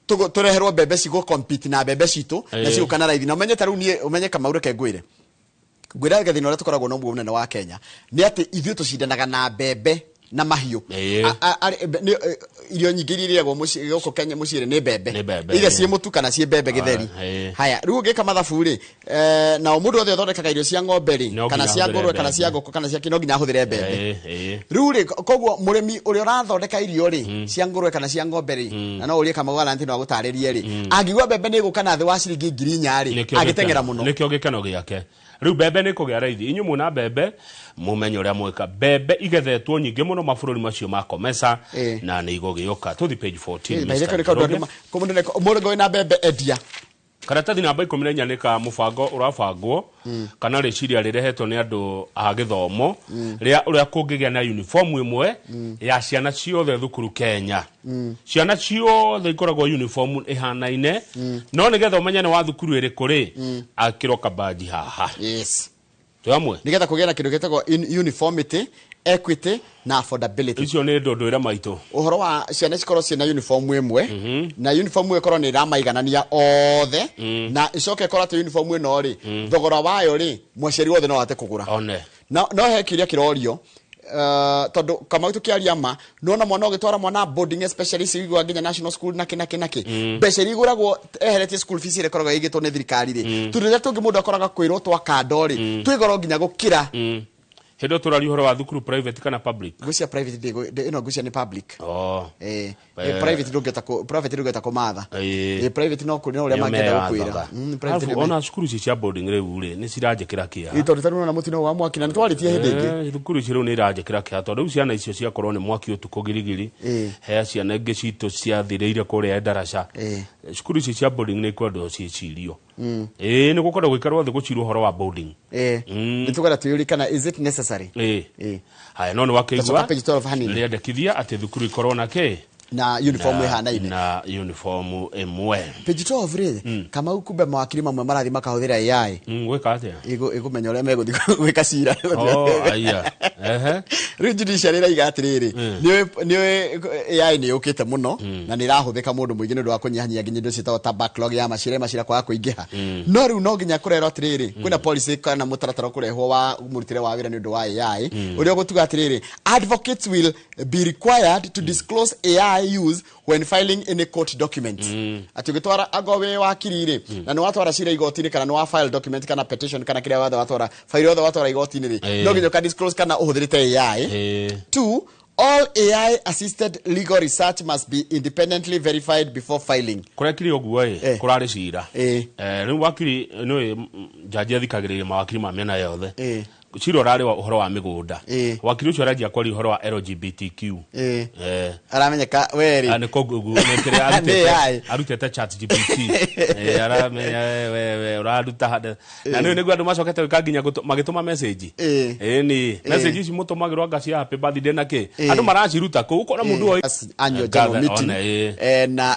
tũreherwo mbembe cigũ compete na mbembe citũ na cigũka na raithi. Na ũmenye ta rĩu niĩ, ũmenye Kamau, reke ngwĩre gathĩna ũrĩa tũkoragwo naguo mũnene wa Kenya nĩ atĩ ithuĩ tũcindanaga na mbembe na mahiũ. Irio nyingĩ iria irĩagwo mũciĩ gũkũ Kenya mũciĩ rĩ, nĩ mbembe. Nĩ mbembe, Iria ciĩ mũtu kana ciĩ mbembe gĩtheri. Haya, rĩu ũngĩka mathabu rĩ, nao mũndũ othe ũthondekaga irio cia ng'ombe rĩ, No kana nginya cia ahũthĩre ngũrwe, kana cia mbembe. ngũkũ, kana cia kĩ, no nginya ahũthĩre mbembe. Rĩu Rĩu rĩ, koguo mũrĩmi ũrĩa ũrathondeka irio rĩ cia ngũrwe kana cia ng'ombe rĩ, na no ũrie Kamau Waranti no agũtarĩrie rĩ, angĩigua mbembe nĩ ĩgũka na thĩ wa ciringi 4,000 rĩ, agĩteng'era mũno. Nĩkĩo gĩkeno gĩake. Rĩu mbembe nĩ kũgĩa raithi. Inyuĩ mwĩna mbembe, mũmenye ũrĩa mwĩka. Mbembe igethetwo nyingĩ mũno mabũrũri macio ma Komesa na nĩ igũgĩũka. Tũthi page 14, Na Mr. ĩrĩko nĩ kaũndũ andũ Njoroge. mũndũ wĩna mbembe endia. Karatathi namba 14 nĩ ka mũbango ũrabangwo kana rĩciria rĩrehetwo nĩ andũ a gĩthomo rĩa ũrĩa kũngĩgĩa na uniform ĩmwe ya ciana ciothe thukuru Kenya. Ciana ciothe ikoragwo uniform ĩhanaine, no nĩgetha ũmenye nĩ wa thukuru ĩrĩkũ rĩ, akĩrwo kabanji haha. Twĩ hamwe. Nĩgetha kũgĩe na kĩndũ gĩtagwo uniformity, equity na affordability. Icio nĩ ndũndũĩra maitũ. Ũhoro wa ciana cikorwo ciĩna uniform ĩmwe, na uniform ĩyo ĩkorwo nĩ ĩramaiganania othe, na ĩcoke ĩkorwo atĩ uniform ĩno rĩ, thogora wayo rĩ, mũciari wothe no ahote kũgũra. One. No no he kĩũria kĩrorio, tondũ Kamau tũkĩaria ma nona mwana ũgĩtwara mwana boarding, especially cigua nginya national school nakĩ nakĩ nakĩ, mbeca iria igũragwo eheretie school fees ĩrĩa ĩkoragwo ĩigĩtwo nĩ thirikari rĩ, tondũ rĩrĩa tũngĩ mũndũ akoraga kwĩrwo twa kando rĩ, twĩ goro nginya gũkĩra. Hĩndĩ ĩyo tũraria ũhoro wa thukuru private kana public? Ngwĩciria private ĩno ngwĩciria nĩ public. Oh. Private ndũngĩhota private ndũngĩhota kũmatha. Private no kũrĩ no ũrĩa Nĩo mangĩenda gũkwĩra. meyathaga. Private Arabu ona cukuru ici cia boarding rĩu rĩ, nĩ ciranjĩkĩra kĩeha. Tondũ tarĩu nona mũtino wa mwaki na nĩ twarĩtie hĩndĩ ĩngĩ. Thukuru ici rĩu nĩ iranjĩkĩra kĩeha tondũ rĩu ciana icio ciakorwo nĩ mwaki ũtukũ girigiri, he ciana ingĩ citũ ciathirĩire kũrĩa ndaraca. Cukuru ici cia boarding nĩ ikwendwo ciĩcirio. Nĩ gũkwenda gũikarwo thĩ gũcirwo ũhoro wa boarding. Nĩ tũkwenda twĩyũrie kana is it necessary. Haya, no nĩ wakĩigua Tacoka page 12 hanini. rĩendekithia atĩ thukuru ikorwo na kĩ. Na uniform ĩhanaine. Na uniform ĩmwe. Page 12 rĩ, Kamau, kumbe mawakiri mamwe marathiĩ makahũthĩra AI Gwĩka atĩa? Ĩkũmenya ũrĩa megũthiĩ gwĩka cira. Oh, aya, ehe. Rĩu judiciary ĩraiga atĩrĩrĩ, nĩũĩ AI nĩ yũkĩte mũno na nĩ ĩrahũthĩka mũndũ mũingĩ nĩ ũndũ wa kũnyihanyihia nginya indo ciĩtagwo ta backlog ya macira, macira kwaga kũingĩha. No rĩu no nginya kũrerwo atĩrĩrĩ, kwĩna policy kana mũtaratara ũkũrehwo wa mũrutĩre wa wĩra nĩ ũndũ wa AI, ũrĩa ũgũtuga atĩrĩrĩ, advocates will be required to disclose AI use when filing any court document, atĩ ũgĩtwara ango wĩ wakiri rĩ, na nĩ watwara cira igoti-inĩ, kana nĩ wa file document kana petition kana kĩrĩa wothe watwara, file yothe watwara igoti-inĩ rĩ, no nginya ũka disclose kana ũhũthĩrĩte AI. Two, all AI assisted legal research must be independently verified before filing. Kũrekire ũguo ĩ, kũrarĩ cira. Rĩu wakiri nĩũĩ njanji athikagĩrĩria mawakiri ma mĩena yothe. Cira ũrarĩ wa ũhoro wa mĩgũnda. Wakiri ũcio aranjia kwaria ũhoro wa LGBTQ. Aramenyeka werĩ. Ah, nĩ kũgugu nĩ kĩrĩa Nĩ arutĩte AI. Arutĩte Chat GPT. Aramenya we ũraruta na nĩ nĩguo andũ macokete gwĩka nginya magĩtũma message. Ĩni message ici mũtũmagĩrwo anga cia happy birthday na kĩ, andũ maraciruta kũu ũkona mũndũ oi Annual general meeting. One, ĩĩ. Na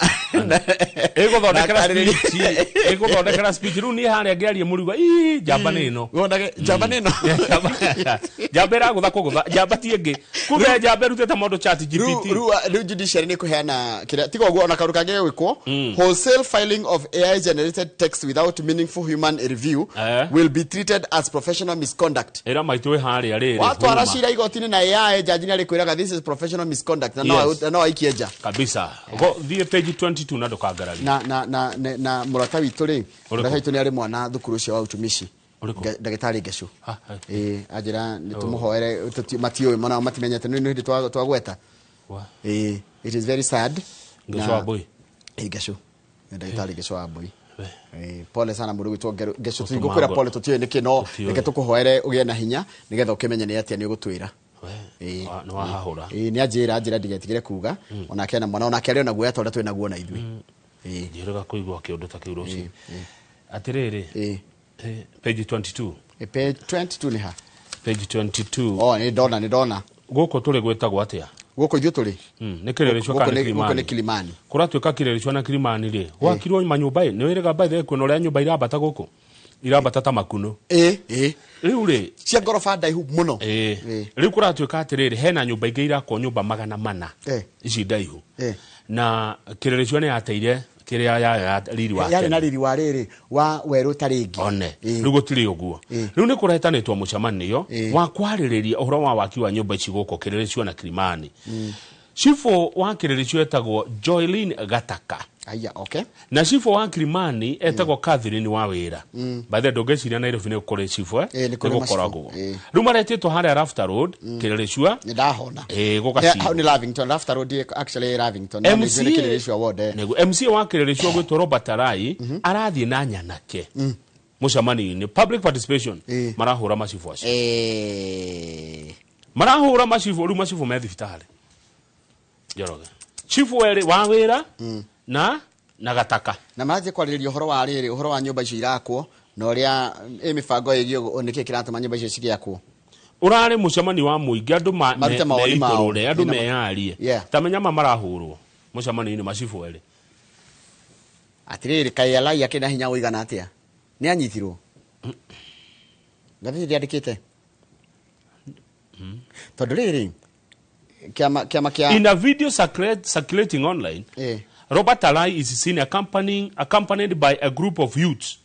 Ĩgũthondekera na karĩrĩria- speech, ĩgũthondekera speech. Rĩu niĩ harĩa ngĩaria mũrigo ii njamba nĩ ĩno. Wonage njamba nĩ ĩno. Njamba ĩragũtha kũgũtha njamba ti ĩngĩ, kumbe njamba ĩrutĩte maũndũ Chat GPT. Rĩu judiciary nĩ kũheana kĩrĩa tiga ũguo ona kaũndũ kangĩ gwĩkwo, wholesale filing of AI generated text without meaningful human review will be treated as professional misconduct. Ĩra maitũ ĩ harĩa rĩrĩ Watwara huruma. cira igoti-inĩ na AI, jaji nĩ arĩkwĩraga this is professional misconduct na no na no aikie nja. Kabisa. Go thiĩ page 22 na ndũkangararie. Na mũrata witũ rĩ, Ũrĩkũ? Mũrata witũ nĩ arĩ mwana thukuru ũcio wa utumishi. Ũrĩkũ? Ndagĩtarĩ Ngecu. Ah, ah. Ĩĩ, anjĩra nĩ tũmũhoere, matiũĩ mana matimenyete nĩ hĩndĩ twagweta. Ĩĩ, it is very sad. Ngecu wa Mbui? Ĩĩ, Ngecu. Nĩ ndagĩtarĩ Ngecu wa Mbui. We. Ĩĩ, pole sana mũndũ gwĩtwo Ngecu. Tũtũma Tũtigũkwĩra pole, tũtiũĩ nĩkĩ, no Tũtiũĩ. reke tũkũhoere ũgĩe na hinya nĩgetha ũkĩmenye nĩ atĩa nĩ ũgũtwĩra. We, Ĩĩ. nĩ wahahũra. Ĩĩ, nĩ anjĩra ndigetigĩre kuga onake ena mwana, onake arĩ ona guoya ta ũrĩa twĩ naguo na ithuĩ. Ĩĩ. Njĩrĩga kũigua kĩũndũ ta kĩu rũciũ atĩrĩrĩ. Ĩĩ. Page 22. Ĩ, page 22 nĩ ha? Page 22. Oh, nĩ ndona, nĩ ndona. Gũkũ tũrĩ gwĩtagwo atĩa? Gũkũ ithuĩ tũrĩ Nĩ Kĩrĩrĩcua Gũkũ kana nĩ gũkũ nĩ Kilimani? Kilimani. Kũratuĩka Kĩrĩrĩcua na Kilimani rĩ, gwakirwo manyũmba ĩ, nĩ wĩrĩga by the way kuona ũrĩa nyũmba irambata gũkũ, irambata ta makuno. Ĩĩ, ĩĩ. Rĩu rĩ, cia ngoroba ndaihu mũno. Ĩĩ. Ĩĩ. Rĩu kũratuĩka atĩrĩrĩ, hena nyũmba ingĩ irakwo, nyũmba 400 ici ndaihu, na Kĩrĩrĩcua nĩ yateire kĩrĩa yayo ya riri wa Yarĩ na tene. riri wa rĩrĩ wa werũ ta rĩngĩ. One. Ĩĩ. Rĩu gũtirĩ ũguo. Rĩu nĩ kũretanĩtwo mũcemanio wa kwarĩrĩria ũhoro wa waki wa nyũmba ici gũkũ Kĩrĩrĩcua na Kilimani. Cibũ wa Kĩrĩrĩcua etagwo Joylin Gataka. Aya, okay. Na cibũ wa Kilimani etagwo Catherine wa wĩra. By the way, ndũngĩciria Nairobi nĩ kũrĩ cibũ, eh? Ĩĩ, nĩ kũrĩ nĩ macibũ. gũkoragwo. Ĩĩ. Rĩu maretĩtwo harĩa Rafter Road, Kĩrĩrĩcua. Nĩ ndahona. Ĩĩ, Hau gũgacirwo. nĩ Lavington, Rafter Road actually Lavington. No nĩ MCA Kĩrĩrĩcua ward. Nĩguo MCA wa Kĩrĩrĩcua gwĩtwo Robert Arai arathiĩ na nyanake mũcemanio-inĩ, public participation. Marahũra macibũ acio. Marahũra macibũ, rĩu macibũ me thibitarĩ. Njoroge, cibũ erĩ wa wĩra na Gataka. Na marathiĩ kwarĩrĩria ũhoro wa rĩrĩ, ũhoro wa nyũmba icio irakwo na ũrĩa ĩ mĩbango ĩgiĩ nĩkĩ kĩratũma nyũmba icio cigĩakwo. Ũrarĩ mũcemanio wa mũingĩ, andũ Marute mawoni mao. meitũrũre, andũ meyarie. Ta menya ma marahũrwo mũcemanio-inĩ macibũ erĩ. Atĩrĩrĩ, kaĩ Alai akĩrĩ na hinya ũigana atĩa? Nĩ anyitirwo, ngathĩti ndĩandĩkĩte tondũ rĩrĩ kĩama kĩa In a video circulating online, Robert Alai is seen accompanied by a group of youths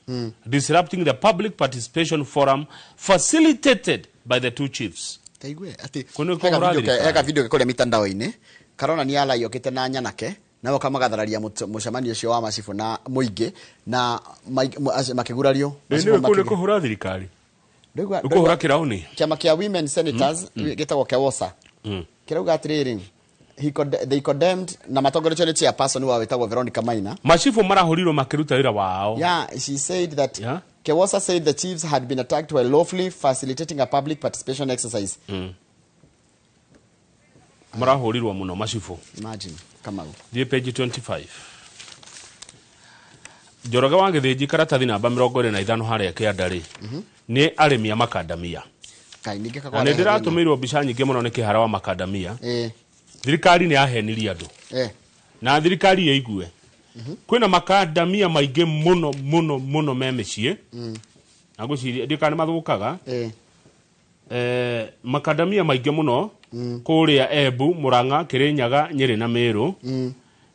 disrupting the public participation forum facilitated by the two chiefs. Taigue atĩ Kũu nĩ he kũhũra thirikari. He kavideo ke kũrĩa mitandao-inĩ karonania Alai okĩte na nyanake nao kamagathararia mũcemanio ũcio wa macibũ na mũingĩ na makĩgurario. Macibũ Nĩ kũhũra thirikari. Ndũigua- Nĩ kũhũra kĩraũni. Kĩama kĩa women senators gĩtagwo KEWOSA kĩrauga atĩrĩrĩ, they condemned na matongoretio nĩ chairperson wao wĩtagwo Veronica Maina. Macibũ marahũrirwo makĩruta wĩra wao. Yeah, she said that KEWOSA said the chiefs had been attacked while lawfully facilitating a public participation exercise. Marahũrirwo mũno macibũ. Imagine, Kamau. Thiĩ page 25, Njoroge wa Gĩthĩnji, karatathi namba 25 harĩa kĩanda rĩ, nĩ arĩmi a makandamia. Kai ningĩ Na nĩ ndĩratũmĩirwo mbica nyingĩ mũno nĩ kĩhara wa makandamia. Thirikari nĩ yahenirie andũ. Na thirikari ĩigue. Kwĩna makandamia maingĩ mũno mũno mũno me mĩciĩ. Na ngwĩciria ndiũĩ kana nĩ mathũkaga. Makandamia maingĩ mũno kũrĩa Embu, Murang'a, Kirinyaga, Nyĩrĩ na Meru.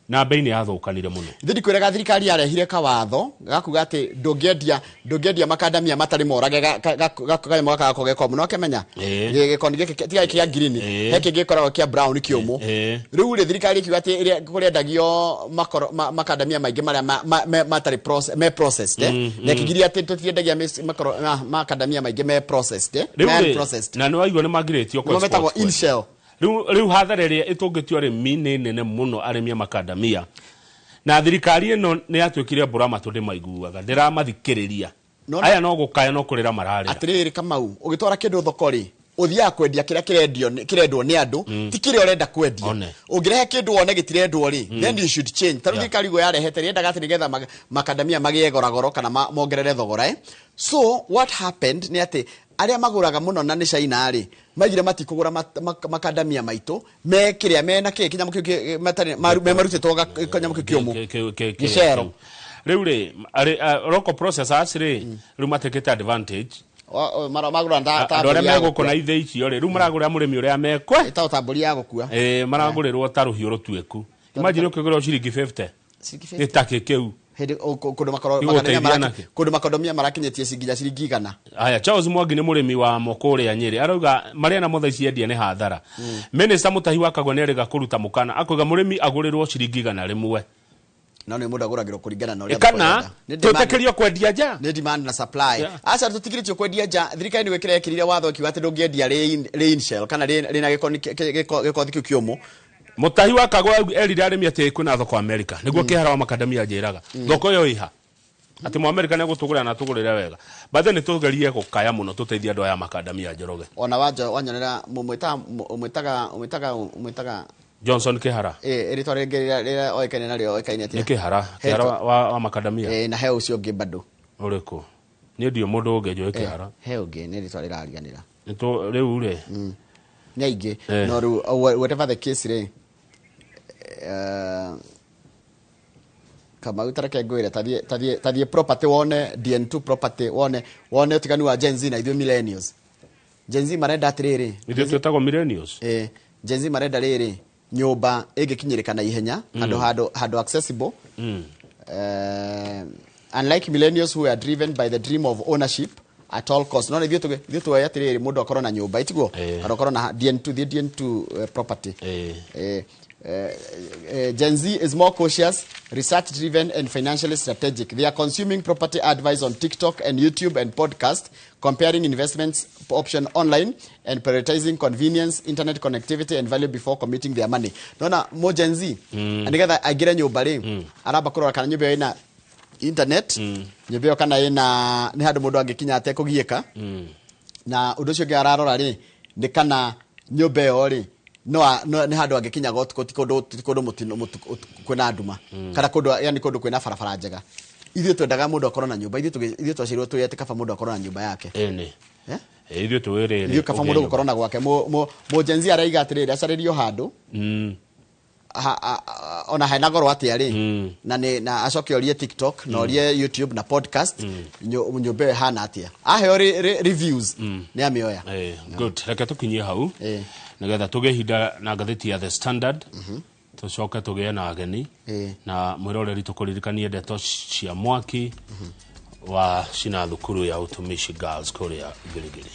Na bei nĩ yathũkanire mũno. Ithuĩ ndikwĩraga thirikari yarehire kawatho gakuga atĩ ndũngĩendia makandamia matarĩ morage kanyamũ gaka gakoragwo ge komũ. No ũkĩmenya? Gĩkoni gĩkĩ tiga gĩkĩ kĩa green, he kĩngĩ gĩkoragwo kĩa brown kĩũmũ. Rĩu rĩ thirikari ĩkiuga atĩ ĩrĩa kũrendagio makandamia maingĩ marĩa matarĩ me processed, na ĩkĩgiria atĩ tũtiendagia makandamia maingĩ me processed, me processed. Na nĩ waigua nĩ magirĩtio Nĩmo metagwo in shell. Rĩu hathara ĩrĩa ĩtũngĩtio arĩmi nĩ nene mũno, arĩmi a makandamia. Na thirikari ĩno nĩ yatuĩkire mbura matũ ndĩmaiguaga, ndĩramathikĩrĩria. Aya no gũkaya no kũrĩra mararĩra. Atĩrĩrĩ Kamau, ũgĩtwara kĩndũ thoko rĩ, ũthiaga kwendia kĩrĩa kĩrendwo nĩ andũ, ti kĩrĩa ũrenda kwendia. Ũngĩrehe kĩndũ wone gĩtirendwo rĩ, then you should change. Ta rĩu thirikari ũguo yarehete rĩ, yendaga atĩ nĩgetha makandamia magĩe goragoro kana mongerere thogora. So what happened nĩ atĩ arĩa magũraga mũno na nĩ China rĩ, maigire matikũgũra makandamia maitũ, me kĩrĩa me na kĩ, kĩnyamũ kĩu kĩ, matarĩ, me marutĩtwo kanyamũ kĩu kĩũmũ. Gĩcero. Rĩu rĩ, local processors rĩ, rĩu matekete advantage. Magũra ta Andũ arĩa mbũri ya megũkũ gũkua. na ithĩ icio rĩ, rĩu maragũrĩra mũrĩmi ũrĩa mekwe. Ĩtagwo ta mbũri ya gũkua. Maragũrĩrwo ta rũhiũ rũtuĩku. Imagine ũkĩgũrĩrwo ciringi 50. Ciringi Nĩ ta kĩ kĩu? Hĩndĩ, kũndũ makoro, Nĩ makandamia gũteithia marakinyĩtie nakĩ? kũndũ makondomia marakinyĩtie nginya ciringi igana. Aya, Charles Mwangi nĩ mũrĩmi wa moko ũrĩa Nyĩrĩ. Arauga marĩa namo thaa ici endia nĩ hathara. Minister Mutahi wa Kagwe nĩ erĩga kũruta mũkana. Akauga mũrĩmi agũrĩrwo ciringi igana rĩmwe. No nĩ mũndũ agũragĩrwo kũringana na ũrĩa Kana thoko ĩrenda. Nĩ demand. twĩtĩkĩrio kwendia nja? Nĩ demand na supply. Aca tũtigĩrĩtio kwendia nja. Thirikari nĩ gwĩkĩra ĩkĩrire watho ĩkiuga atĩ ndũngĩendia rĩ in shell kana rĩ na gĩkothi kĩu kĩũmũ. Mutahi wa Kagwe erire arĩmi atĩ kwĩna thoko Amerika. Nĩguo kĩhara wa makandamia anjĩraga. Thoko ĩyo ĩha. Atĩ mu Amerika nĩ egũtũgũrĩra na atũgũrĩre wega. But then nĩ tũgerie gũkaya mũno tũteithie andũ aya makandamia Njoroge. Ona wanyonera mũmwĩtaga Johnson Kĩhara. Rĩtwa rĩngĩ rĩrĩa oĩkaine narĩo oĩkaine atĩa? Nĩ Kĩhara, Kĩhara wa makandamia. Na he ũcio ũngĩ bado. Ũrĩkũ? Niĩ ndiũĩ mũndũ ũngĩ njũĩ Kĩhara. He ũngĩ nĩ rĩtwa rĩrariganĩra. Nĩ rĩu rĩ. Nĩ aingĩ. No rĩu, whatever the case rĩ, Kamau ta reke ngwĩre, tathiĩ property wone DN2 property wone ũtiganu wa Gen Z na ithuĩ millennials. Gen Z marenda atĩrĩrĩ. Ithuĩ twĩtagwo millennials? Gen Z marenda rĩrĩ, nyũmba ĩngĩkinyĩrĩka na ihenya, handũ accessible. Unlike millennials who are driven by the dream of ownership at all costs. No, ithuĩ tuoe atĩrĩrĩ, mũndũ akorwo na nyũmba, itiguo? Kana akorwo na DN2, thiĩ DN2 property. Gen Z is more cautious, research driven and financially strategic. They are consuming property advice on TikTok and YouTube and podcast, comparing investments option online and prioritizing convenience, internet connectivity and value before committing their money. Nona mo Gen Z, nigetha aingĩre nyũmba rĩ, aramba kũrora kana nyũmba ĩyo ĩna internet, nyũmba ĩyo kana ĩna nĩ handũ mũndũ angĩkinya atekũgiĩka. Na ũndũ ũcio ũngĩ ararora rĩ, nĩ kana nyũmba ĩyo rĩ, no nĩ handũ angĩkinya ũtukũ, ti kũndũ, ti kũndũ mũtino, mũtu, kwĩna nduma. Kana kũndũ, yani kũndũ kwĩna barabara njega. Ithuĩ twendaga mũndũ akorwo na nyũmba, ithuĩ twaciarirwo twĩ atĩ kaba mũndũ akorwo na nyũmba yake. Ĩni. Ithuĩ twĩ rĩrĩ, Ithuĩ kaba mũndũ ũngĩ gũkorwo na gwake. Mũ Gen Z araiga atĩrĩrĩ, acarĩrio handũ. Ona hena goro atĩa rĩ, na nĩ, na acoke orie TikTok, na orie YouTube na podcast, nyũmba ĩyo ĩhana atĩa. Aheo reviews, nĩ amĩoya. Good. Reke tũkinyie hau. Nĩgetha tũgĩe ihinda na ngathĩti ya The Standard. Tũcoke tũgĩe na ageni. Na mwĩroreri tũkũririkanie ndeto cia mwaki wa cina thukuru ya Utumishi Girls kũrĩa Giligili.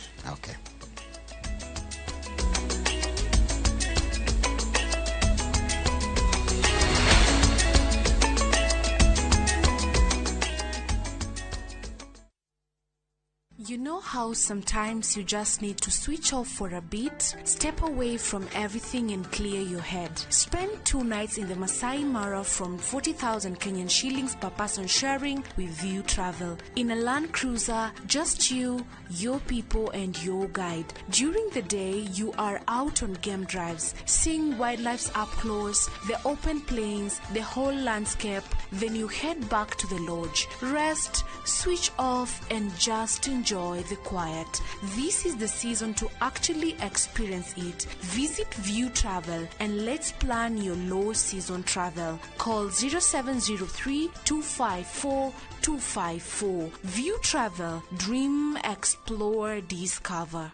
You know how sometimes you just need to switch off for a bit, step away from everything and clear your head. Spend 2 nights in the Masai Mara from 40,000 Kenyan shillings per person sharing with View Travel. In a Land Cruiser, just you, your people and your guide. During the day, you are out on game drives, seeing wildlife up close, the open plains, the whole landscape. Then you head back to the lodge, rest, switch off and just enjoy the quiet. This is the season to actually experience it. Visit View Travel and let's plan your low season travel. Call 0703 254 254. View Travel. Dream, explore, discover.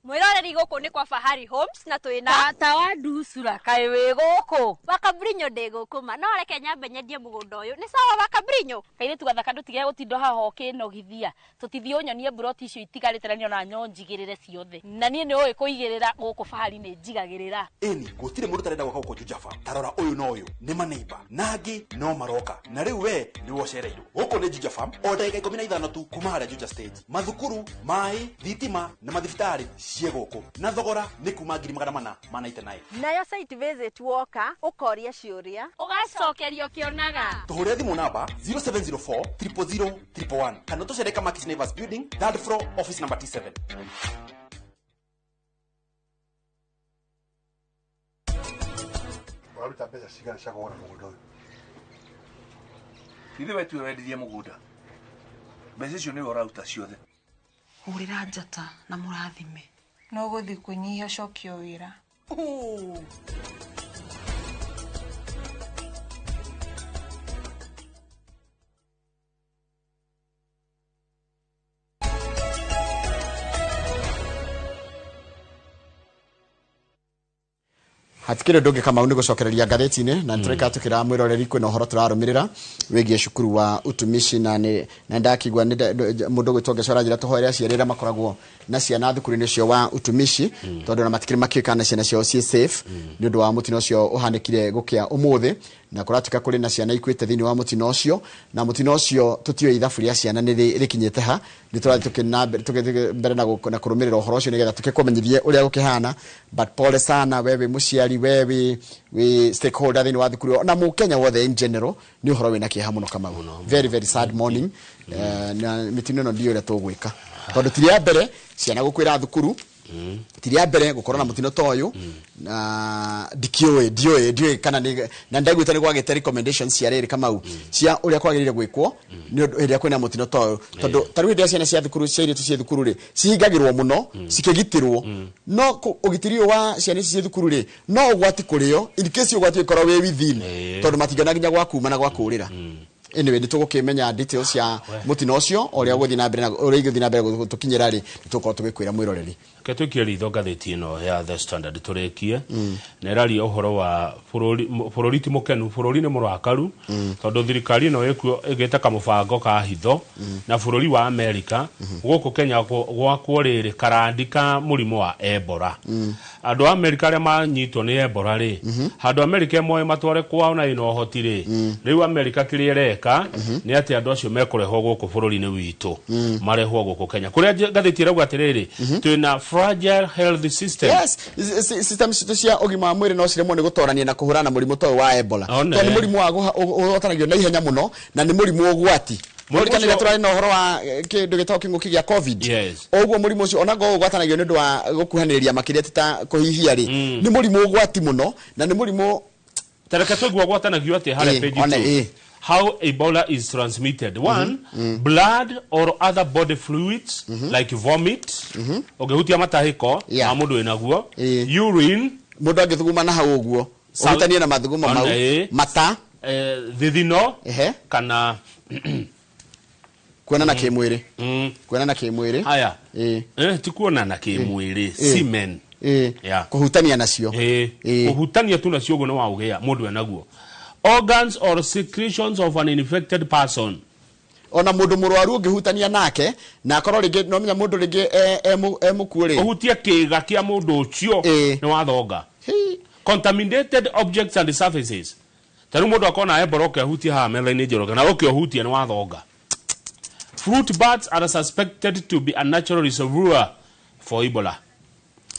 Mwiroreri guku ni kwa Fahari Homes na twina tata wa ndusura kaĩ wĩ gũkũ Wakabrinyo ndĩ gũkũ ma no reke nyambe nyendie mũgũnda ũyũ nĩ sawa Wakabrinyo kairĩtu gathaka ndũtige gũtinda haha ũkĩnogithia tũtithiĩ ũnyonie mburoti icio itigarĩte na niĩ ona nyo njigĩrĩre ciothe na niĩ nĩ ũĩ kũigĩrĩra gũkũ Fahari nĩ njigagĩrĩra ĩni gũtirĩ mũndũ ũtarenda gwaka gũkũ Juja Farm tarora ũyũ na ũyũ nĩ maneiba na angĩ no maroka na rĩu we nĩwe ũcereirwo gũkũ nĩ Juja Farm o ndagĩka 15 tu kuma harĩa Juja stage mathukuru maĩ thitima na mathibitarĩ cie gũkũ na thogora nĩ kuma 499 nayo site visit woka ũkoria ciũria ũgacokerio ũkĩonaga tũhũre thimũ namba 0704 000 111 kana tũcere Kamakis Neighbors Building third floor office number T7. Waruta mbeca cigana cia kũgũra mũgũnda ũyũ? Ithe we tiwe wendirie mũgũnda mbeca icio nĩwe ũraruta ciothe. Hũrĩra njata na mũrathime no gũthiĩ kwĩnyihia ũcokio wĩra. Hatikire ndungi kama nĩ gũcokereria ngathĩti-inĩ na nĩtũreka tũkĩra mwĩroreri kwĩna ũhoro tũrarũmĩrĩra wĩgiĩ cukuru wa utumishi na nĩ na ndakigua nĩ mũndũ gwĩtwo Ngeco aranjĩra tũhoere aciari arĩa makoragwo na ciana thukuru-inĩ ũcio wa utumishi tondũ ona matikĩrĩ makĩũĩ kana ciana ciao ciĩ safe nĩ ũndũ wa mũtino ũcio ũhanĩkire gũkĩa ũmũthĩ na kũratuĩka kũrĩ na ciana ikuĩte thĩinĩ wa mũtino ũcio na mũtino ũcio tũtiũĩ ithabu rĩa ciana nĩ rĩkinyĩte ha nĩ tũrathiĩ tũgĩthiĩ mbere na kũrũmĩrĩra ũhoro ũcio nĩgetha tũkĩkũmenyithie ũrĩa gũkĩhana but pole sana wewe mũciari wewe wĩ stakeholder thĩinĩ wa thukuru na mũkenya wothe in general nĩ ũhoro wĩna kĩeha mũno Kamau. Very very sad morning. Na mĩtino ĩno ndiũĩ ũrĩa tũgwĩka tondũ ti rĩa mbere ciana gũkwĩra thukuru ti rĩa mbere gũkorwo na mũtino ta ũyũ na ndikiũĩ ndiũĩ kana na ndaiguĩte nĩ gwagĩte recommendations cia rĩrĩ Kamau cia ũrĩa kwagĩrĩire gwĩkwo nĩ ũndũ hĩndĩ ĩrĩa kwĩna mũtino ta ũyũ tondũ ta rĩu hĩndĩ ĩrĩa ciana cia thukuru cia airĩtu ciĩ thukuru rĩ cihingagĩrwo mũno cikĩgitĩrwo no ũgitĩri ũyũ wa ciana ici ciĩ thukuru rĩ no ũgwati kũrĩo in case ũgwati ũngĩkorwo wĩ within tondũ matingĩona nginya gwa kuma na gwa kũũrĩra. Anyway, nĩ tũgũkĩmenya details cia mũtino ũcio ũrĩa ũgũthiĩ na mbere na ũrĩa igũthiĩ na mbere gũtũkinyĩra rĩ nĩ tũgũkorwo tũgĩkwĩra mwĩroreri. Reke tũikie ritho ngathĩti ĩno ya The Standard tũrĩkie na ĩraria ũhoro wa bũrũri ti mũkenu bũrũri nĩ mũrakaru tondũ thirikari ĩno ĩkuo ĩgĩte kamũbango ka hitho na bũrũri wa Amerika gũkũ Kenya gwakwo rĩrĩ karandi ka mũrimũ wa Ebola. Andũ a Amerika arĩa manyitwo nĩ Ebola rĩ handũ Amerika ĩmoe matware kwao na ĩna ũhoti rĩ rĩu Amerika kĩrĩa ĩreka nĩ atĩ andũ acio mekũrehwo gũkũ bũrũri-inĩ witũ marehwo gũkũ Kenya kũrĩa ngathĩti ĩrauga atĩrĩrĩ twĩna fragile health system. Yes, system citũ cia ũgima wa mwĩrĩ no ciremwo nĩ gũtorania na kũhũrana na mũrimũ ta ũyũ wa Ebola tondũ nĩ mũrimũ wa ũhotanagio na ihenya mũno na nĩ mũrimũ ũgwati. Mũririkane rĩrĩa tũrarĩ na ũhoro wa kĩndũ gĩtagwo kĩng'ũki gĩa COVID ũguo mũrimũ ũcio ona ngorwo ũgwatanagio nĩ ũndũ wa gũkuhanĩrĩria makĩria ti ta kũhihia rĩ nĩ mũrimũ ũgwati mũno na nĩ mũrimũ tareke tũigua ũgwatanagio atĩa harĩa page 2. How Ebola is transmitted. One, blood or other body fluids like vomit. Ũngĩhutia matahĩko ma mũndũ wĩnaguo. Urine. Mũndũ angĩthuguma na hau ũguo. Ũhutanie na mathugumo mau. Mata. Thithino. Kana kuonana kĩmwĩrĩ. Kuonana kĩmwĩrĩ. Haya. Ti kuonana kĩmwĩrĩ. Semen. Kũhutania nacio. Kũhutania tu nacio ũguo nĩ waũgĩa mũndũ enaguo. Organs or secretions of an infected person. Ona mũndũ mũrwaru ũngĩhutania nake na akorwo rĩngĩ no menya mũndũ rĩngĩ e mũkuũ rĩ ũhutie kĩĩga kĩa mũndũ ũcio nĩ wathonga. Contaminated objects and surfaces. Ta rĩu mũndũ akona Ebola ũkehutia haha metha-inĩ Njoroge na ũkĩũhutia nĩ wathonga. Fruit bats are suspected to be a natural reservoir for Ebola.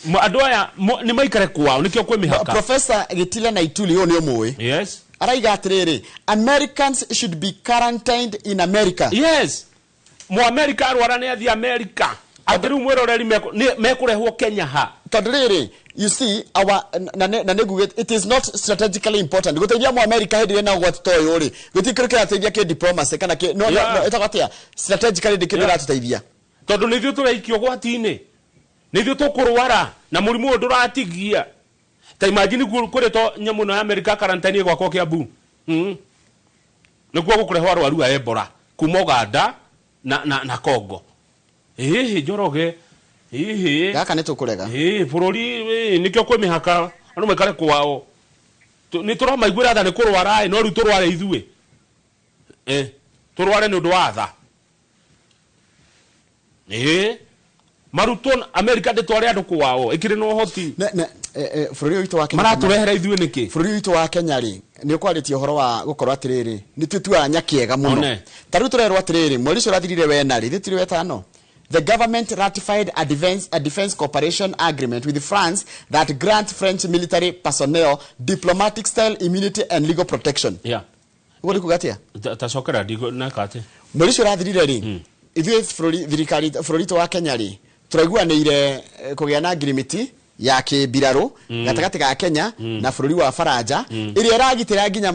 Andũ aya nĩ maikare kwao nĩkĩo kwĩ mĩhaka. Professor Gitila Naituli ũyũ nĩ ũmũĩ. Yes. Araiga atĩrĩrĩ, Americans should be quarantined in America. Yes. Mu America arwara nĩ athiĩ America. Atĩ rĩu mwĩroreri mekũrehwo Kenya ha. Tondũ rĩrĩ, you see, our na nĩnguge it is not strategically important gũteithia mu America hĩndĩ ĩrĩa na ũgwati ta ũyũ rĩ, gũtirĩ kĩndũ kĩrateithia kĩ diplomacy kana kĩ no no ĩtagwo atĩa, strategically ndĩ kĩndũ ĩratũteithia. Tondũ nĩ ithuĩ tũraikio ũgwati-inĩ, nĩ ithuĩ tũkũrwara na mũrimũ ũyũ ndũratigia. Ta imagine kũrĩtwo nyamũ ĩno ya America quarantine ĩgwakwo Kiambu. Nĩkuo gũkũrehwo arwaru a Ebola kuma Uganda na Congo. Ĩhĩ Njoroge, ĩhĩ gaka nĩ tũkũrega. Ĩĩ bũrũri nĩkĩo kwĩ mĩhaka andũ maikare kwao. Nĩ tũramaiguĩra tha nĩ kũrwara ĩ, no rĩu tũrware ithuĩ. Tũrware nĩ ũndũ wa tha. Marutwo America ndĩtware andũ kwao, ĩkĩrĩ na ũhoti. Bũrũri ũyũ witũ wa Kenya maratũrehera ithuĩ nĩkĩ? Bũrũri witũ wa Kenya rĩ, nĩ ũkwarĩtie ũhoro wa gũkorwo atĩrĩrĩ, nĩ twĩtuaga nyakĩega mũno. Ta rĩu tũrerwo atĩrĩrĩ, mweri ũcio ũrathirire wena rĩ, thĩ wetano. The government ratified a defense cooperation agreement with France that grants French military personnel diplomatic style immunity and legal protection. Ũguo nĩ kuga atĩa? Tacokera ndigo neka atĩ. Mweri ũcio ũrathirire rĩ, ithuĩ bũrũri thirikari bũrũri witũ wa Kenya rĩ, tũraiguanĩire kũgĩa na ngirimiti ya kĩmbirarũ gatagatĩ ga Kenya na bũrũri wa Faranja, ĩrĩa ĩragitĩra nginya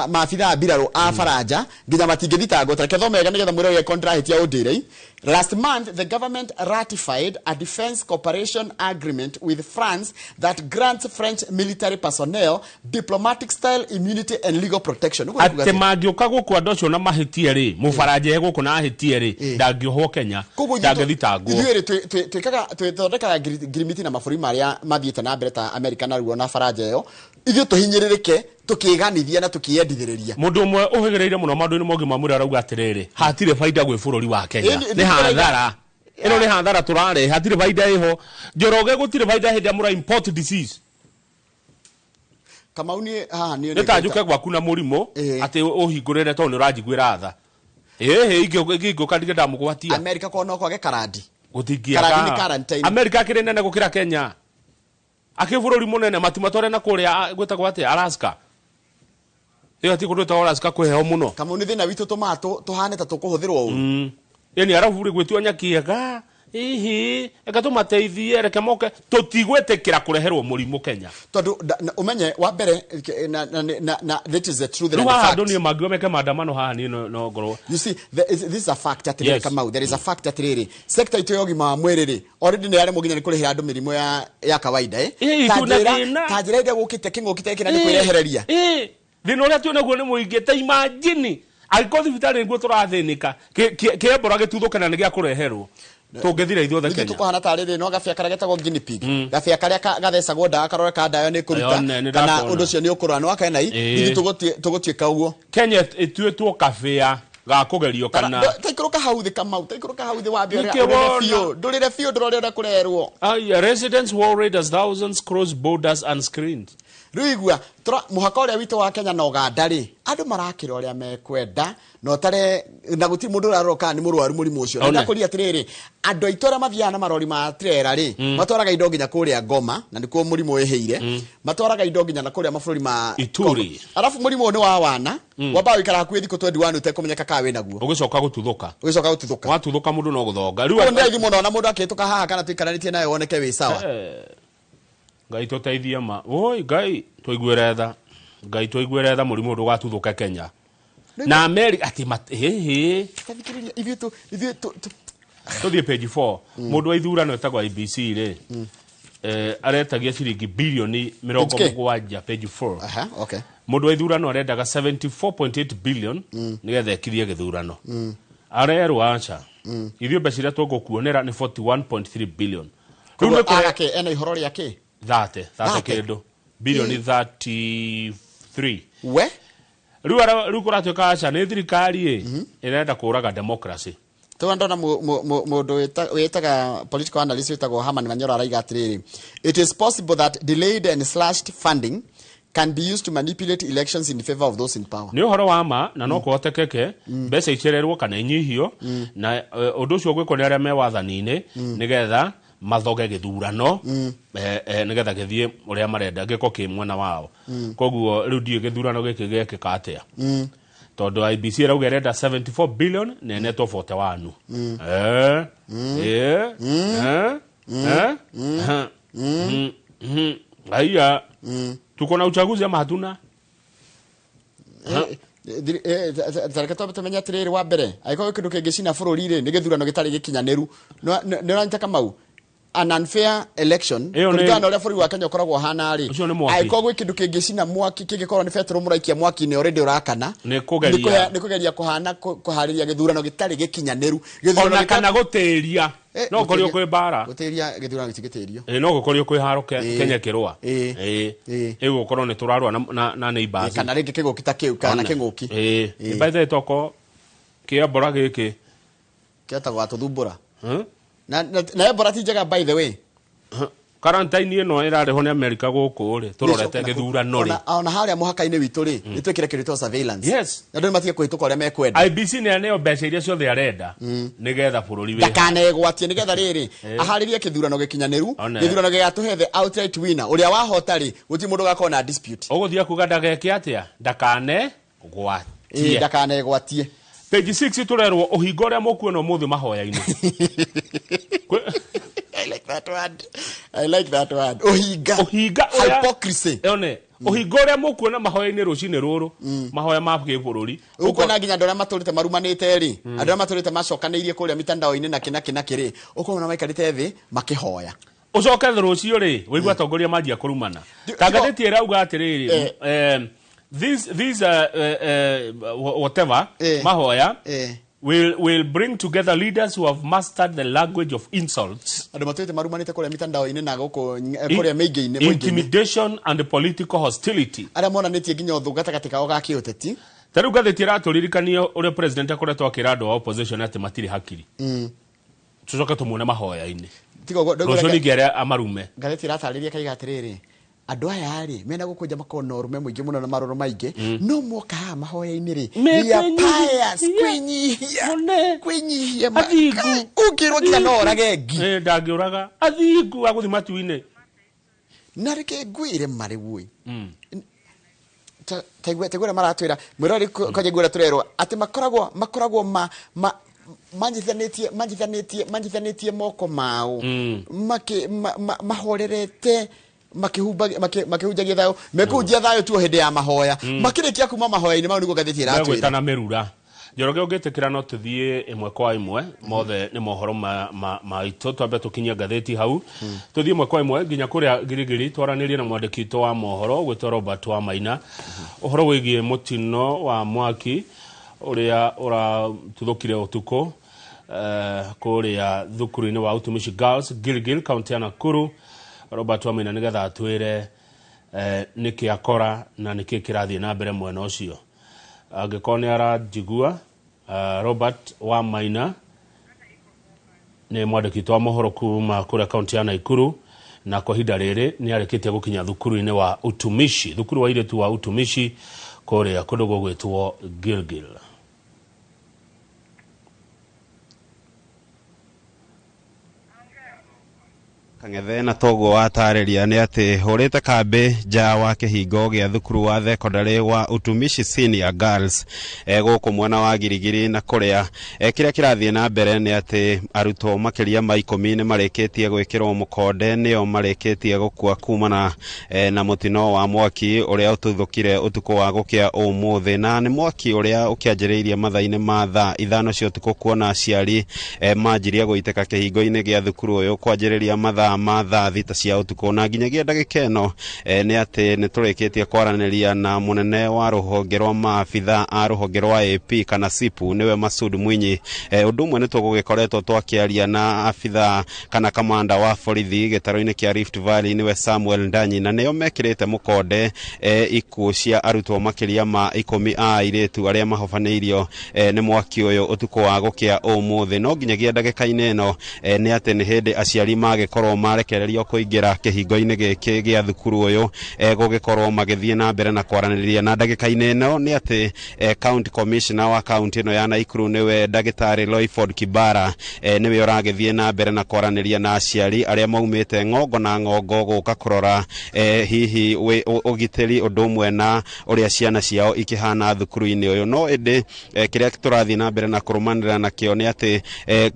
maabithaa a mbirarũ a Faranja nginya matingĩthitangwo. Ta reke thome wega nĩgetha mwĩre ũrĩa ndĩrahĩtia ũndĩre. Last month, the government ratified a defense cooperation agreement with France that grants French military personnel diplomatic style immunity and legal protection. Ũguo nĩ kuga atĩ atĩa? Mangĩũka gũkũ andũ acio na mahĩtie rĩ, mũbaranja e gũkũ na ahĩtie rĩ, ndangĩohwo Kenya, Koguo ndangĩthitangwo. Ithuĩ rĩ, twĩkaga twĩthondekaga ngirimiti na mabũrũri marĩa mathiĩte na mbere ta America na ruo na Faranja ĩyo, ithuĩ tũhinyĩrĩrĩke tũkĩganithia na tũkĩendithĩrĩria. Mũndũ ũmwe ũhĩgĩrĩire mũno maũndũ-inĩ ma ũgima wa mwĩrĩ arauga atĩrĩrĩ, hatirĩ baida gwĩ bũrũri wa Kenya. Nĩ hathara ĩno, nĩ hathara tũrarehe, hatirĩ baida ĩho. Njoroge, gũtirĩ baida hĩndĩ ĩrĩa mũra import disease. Kamau, niĩ haha niĩ nĩ ta njũke gwaku na mũrimũ atĩ ũhingũrĩre tondũ nĩ ũranjiguĩra tha. Ĩhĩ ingĩũka ndige ndamũgwatia. America ko no kwage karandi. Gũtingĩaga. Karandi nĩ quarantine. America akĩrĩ nene gũkĩra Kenya, akĩ bũrũri mũnene, matimatware na kũrĩa gwĩtagwo atĩa, Alaska. Ĩyo ti kũndũ gwĩtagwo Alaska kwĩ heho mũno. Kamau, nĩ thĩna witũ tũmaa tũhane ta tũkũhũthĩrwo ũru. Yani arabu rĩ, gwĩtua nyakĩega, ihi reke tũmateithie, reke moke, tũtigwĩtĩkĩra kũreherwo mũrimũ Kenya. Tondũ ũmenye wa mbere na that is the truth rĩu and the haha fact. Andũ niĩ mangiuga meke maandamano haha, niĩ no ngorwo. You see, this is a fact atĩrĩrĩ. Kamau, there is a fact atĩrĩrĩ, sector itũ ya ũgima wa mwĩrĩ rĩ, already nĩ yaremwo nginya nĩ kũrĩhĩra andũ mĩrimũ ya kawaida. Ta Twĩna njĩra thĩna. Ta njĩra ĩrĩa gũkĩte kĩng'ũki ta gĩkĩ na nĩ kwĩrehereria. Thĩna ũrĩa twĩ naguo nĩ mũingĩ. Ta imagine angĩkorwo thibitarĩ nĩguo tũrathĩnĩka, kĩembora gĩtuthũke na nĩ gĩa kũreherwo, tũngĩthira ithuothe Ithuĩ Kenya. Tũkũhana tarĩ rĩ, no gabĩa karĩa getagwo guinea pig, gabĩa karĩa gathecagwo ndawa karore ka ndawa nĩ ĩkũruta Ayo, nĩ kana ndakona. ũndũ ũcio nĩ ũkũrora nĩ wakenai. Ithuĩ tũgũtuĩka ũguo. Kenya ĩtuĩtwo kabĩa ga kũgerio kana Taikũrũka hau thĩ, Kamau, taikũrũka hau thĩ wambe ũrĩa Nĩkĩo ũrĩre wona. biũ, ndũrĩre biũ, ndũrore ũrĩa kũrerwo. Aya, residents worried as thousands cross borders unscreened. Rĩu igua mũhaka ũrĩa witũ wa Kenya na Uganda rĩ, andũ marakĩra ũrĩa mekwenda na ũtare na gũtirĩ mũndũ ũrarora kana nĩ mũrwaru mũrimũ ũcio. Na One. ndakũria atĩrĩrĩ, andũ aitũ arĩa mathiaga na marori ma trailer rĩ, matwaraga indo nginya kũrĩa Goma na nĩkuo mũrimũ wĩhĩire, matwaraga indo nginya na kũrĩa mabũrũri ma Ituri. Congo. Arabu mũrimũ ũyũ nĩ wa wana, wambaga wĩikara hakuhĩ thikũ 21 ũtekũmenyeka kana wĩnaguo. Ũgĩcoka gũtuthũka. Ũgĩcoka gũtuthũka. Watuthũka mũndũ no gũthonga. Rĩu Rĩu nĩ raithi mũno ona mũndũ akĩhĩtũka haha kana tũikaranĩtie nawe woneke wĩ sawa. Ngai tũteithie ma. Oi Ngai tũiguĩre tha. Ngai tũiguĩre tha, mũrimũ ũyũ ndũgatuthũke Kenya. Na America atĩ hĩhĩ. Tathikĩrĩria, ithuĩ tu ithuĩ tu Tũthiĩ page 4. Mũndũ wa ithurano etagwo IBC rĩ, aretagia ciringi bilioni mĩrongo Page K? mũgwanja, page 4. Aha, okay. Mũndũ wa ithurano arendaga 74.8 billion nĩgetha ekirie gĩthurano. Arerwo aca, ithuĩ mbeca iria tũgũkuonera nĩ 41.3 billion. Rĩu Koguo nĩ kũre aga kĩ ena ihoro rĩa kĩ? 30 30 30? kĩndũ bilioni 33. We Rĩu rĩu kũratuĩka aca, nĩ thirikari ĩ ĩrenda kũraga democracy. Tuwa ndona mũndũ wĩtaga political analyst wĩtagwo Herman Manyora araiga atĩrĩrĩ, it is possible that delayed and slashed funding can be used to manipulate elections in favor of those in power. Nĩ ũhoro wa ma na no kũhotekeke mbeca icererwo kana inyihio, na ũndũ ũcio ũgwĩkwo nĩ arĩa me wathani-inĩ nĩgetha mathoge gĩthurano, nĩgetha gĩthiĩ ũrĩa marenda, gĩko kĩ mwena wao. Koguo rĩu ndiũĩ gĩthurano gĩkĩ gĩekĩka atĩa, tondũ IBC ĩrauga ĩrenda 74 billion na ĩnetwo 41. Haya, tuko na uchaguzi ama hatuna? Tareke twambe tumenye atiriri, wa mbere angĩkorwo kĩndũ kĩngĩcina bũrũri rĩ, nĩ gĩthurano gĩtarĩ gĩkinyanĩru. Nĩ ũranyita Kamau, an unfair election kũringana na ũrĩa bũrũri wa Kenya ũkoragwo ũhana rĩ, angĩkorwo gwĩ kĩndũ kĩngĩcina mwaki, kĩngĩkorwo nĩ betũrũ mũraikia mwaki-inĩ already ũrakana, nĩ kũgeria, nĩ kũgeria kũhana kũharĩria gĩthurano gĩtarĩ gĩkinyanĩru. Ona kana gũtĩria, no gũkorio kwĩ mbara. Gũtĩria gĩthurano gĩtingĩtĩrio. No gũkorio kwĩ haro Kenya kĩrũa. Ĩgũkorwo nĩ tũrarũa na neighbors. Kana rĩngĩ kĩng'ũki ta kĩu, kana kĩng'ũki. By the way, toko kĩa mbora gĩkĩ kĩetagwo atũthumbũra. Na Ebola ti njega, by the way. Quarantine ĩno ĩrarĩhwo nĩ America gũkũ rĩ, tũrorete gĩthurano rĩ. Ona harĩa mũhaka-inĩ witũ rĩ, nĩ twĩkĩre kĩndũ gĩtagwo surveillance. Yes. Andũ nĩ matige kũhĩtũka ũrĩa mekwenda. IBC nĩ aneo mbeca iria ciothe arenda nĩgetha bũrũri wĩ ndakanegwatie, nĩgetha rĩrĩ aharĩrie kĩthurano gĩkinyanĩru, gĩthurano gĩgatũhe the outright winner, ũrĩa wahota rĩ, gũtirĩ mũndũ ũgakorwo na dispute. Ũgũthiĩ kuga ndageke atĩa? Ndakanegwatie. Ndakanegwatie. Page 6 turerwo ũhingo ũrĩa mũkuona ũmũthĩ mahoya-inĩ. I like that word. I like that word. Ũhinga. Ũhinga ũrĩa hypocrisy. One, ũhinga ũrĩa mũkuona mahoya-inĩ rũcinĩ rũrũ, mahoya ma gĩbũrũri. Ũkuona nginya andũ arĩa matũrĩte marumanĩte rĩ, andũ arĩa matũrĩte macokanĩirie kũrĩa mitandao-inĩ na kĩ na kĩ na kĩ rĩ, ũkona maikarĩte thĩ makĩhoya. Ũcoke rũciũ rĩ, ũigua atongoria manjia kũrumana. Ta ngathĩti ĩrauga atĩrĩrĩ, this whatever mahoya will bring together leaders who have mastered the language of insults. Andũ matũrĩte marumanĩte kũrĩa mitandao-inĩ na gũkũ kũrĩa mĩingĩ-inĩ, intimidation and political hostility. Arĩa monanĩtie nginya ũthũ gatagatĩ kao ga kĩũteti. Ta rĩu ngathĩti ĩratũririkania ũrĩa president akoretwo akĩra andũ a opposition atĩ matirĩ hakiri. Tũcoke tũmuone mahoya-inĩ. Rũciũ ningĩ arĩa amarume. Ngathĩti ĩratarĩria kaiga atĩrĩrĩ, andũ aya rĩ mena gũkũ nja makoragwo na ũrũme mũingĩ mũno na marũrũ maingĩ, no moka haha mahoya-inĩ rĩ, pious, kwĩnyihia, kwĩnyihia, ũngĩrwo nginya no ũrage ngi. Ndangĩũraga athingu agũthiĩ matu-inĩ. Na reke ngwĩre marĩ woi, taigua ũrĩa maratwĩra mwĩrori, kwanja igua ũrĩa tũrerwo atĩ makoragwo manyithanĩtie moko mao, mahorerete, makĩhunjagia thayũ, mekũhunjia thayũ tu hĩndĩ ya mahoya, makĩrĩkia kuma mahoya-inĩ mau nĩguo ngathĩti ĩratwĩra. Megwĩtana mĩrura. Njoroge ũngĩtĩkĩra no tũthiĩ ĩmwe kwa ĩmwe, mothe nĩ mohoro maitũ, twambe tũkinyie ngathĩti hau, tũthiĩ ĩmwe kwa ĩmwe nginya kũrĩa Girigiri, twaranĩrie na mwandĩki witũ wa mohoro ũgwĩtwo Robert wa Maina, ũhoro wĩgiĩ mũtino wa mwaki ũrĩa ũratuthũkire ũtukũ kũrĩa thukuru-inĩ wa Utumishi Girls Gilgil, kaunti ya Nakuru. Robert wa Maina nĩgetha atwĩre nĩkĩ akora na nĩkĩ kĩrathiĩ na mbere mwena ũcio. Angĩkorwo nĩ aranjigua, Robert wa Maina nĩ mwandĩki witũ wa mohoro kuma kũrĩa kaunti ya Nakuru, na kwa ihinda rĩrĩ nĩ arĩkĩtie gũkinya thukuru-inĩ wa Utumishi, thukuru wa airĩtu wa Utumishi kũrĩa kũndũ gũgwĩtwo Gilgil. Kang'ethe na toguo watarĩria nĩ atĩ hũrĩte kambĩ nja wa kĩhingo gĩa thukuru wa thekondarĩ wa Utumishi Senior Girls gũkũ mwena wa Girigiri, na kũrĩa kĩrĩa kĩrathiĩ na mbere nĩ atĩ arutwo makĩria ma 10 nĩ marĩkĩtie gwĩkĩrwo mũkonde, nĩo marĩkĩtie gũkua kumana na mũtino wa mwaki ũrĩa ũtuthũkire ũtukũ wa gũkĩa ũmũthĩ, na nĩ mwaki ũrĩa ũkĩanjĩrĩirie mathaa-inĩ ma thaa 5 cia ũtukũ, kuona aciari manjirie gũitĩka kĩhingo-inĩ gĩa thukuru ũyũ kwanjĩrĩria mathaa ma thaa 6 cia ũtukũ, na nginyagia ndagĩka ĩno nĩ atĩ nĩ tũrĩkĩtie kwaranĩria na mũnene wa rũhonge rwa maabitha a rũhonge rwa AP kana SIPU, nĩwe Masud Mwinyi. Ũndũ ũmwe nĩ tũgũgĩkoretwo twakĩaria na abitha kana kamanda wa borithi gĩtaro-inĩ kĩa Rift Valley, nĩwe Samuel Ndanyi, na nĩo mekĩrĩte mũkonde ikuũ cia arutwo makĩria ma 10 a airĩtu arĩa mahobanĩirio nĩ mwaki ũyũ ũtukũ wa gũkĩa ũmũthĩ. No nginyagia ndagĩka-inĩ ĩno nĩ atĩ nĩ hĩndĩ aciari magĩkorwo marekererio kũingĩra kĩhingo-inĩ gĩkĩ gĩa thukuru ũyũ gũgĩkorwo magĩthiĩ na mbere na kwaranĩria, na ndagĩka-inĩ ĩno nĩ atĩ county commissioner wa county ĩno ya Nakuru nĩwe ndagĩtarĩ Loyford Kibara nĩwe ũragĩthiĩ na mbere na kwaranĩria na aciari arĩa maumĩte ng'ongo na ng'ongo gũka kũrora hihi ũgitĩri ũndũ ũmwe na ũrĩa ciana ciao ikĩhana thukuru-inĩ ũyũ. No ĩndĩ kĩrĩa tũrathiĩ na mbere na kũrũmanĩra nakĩo nĩ atĩ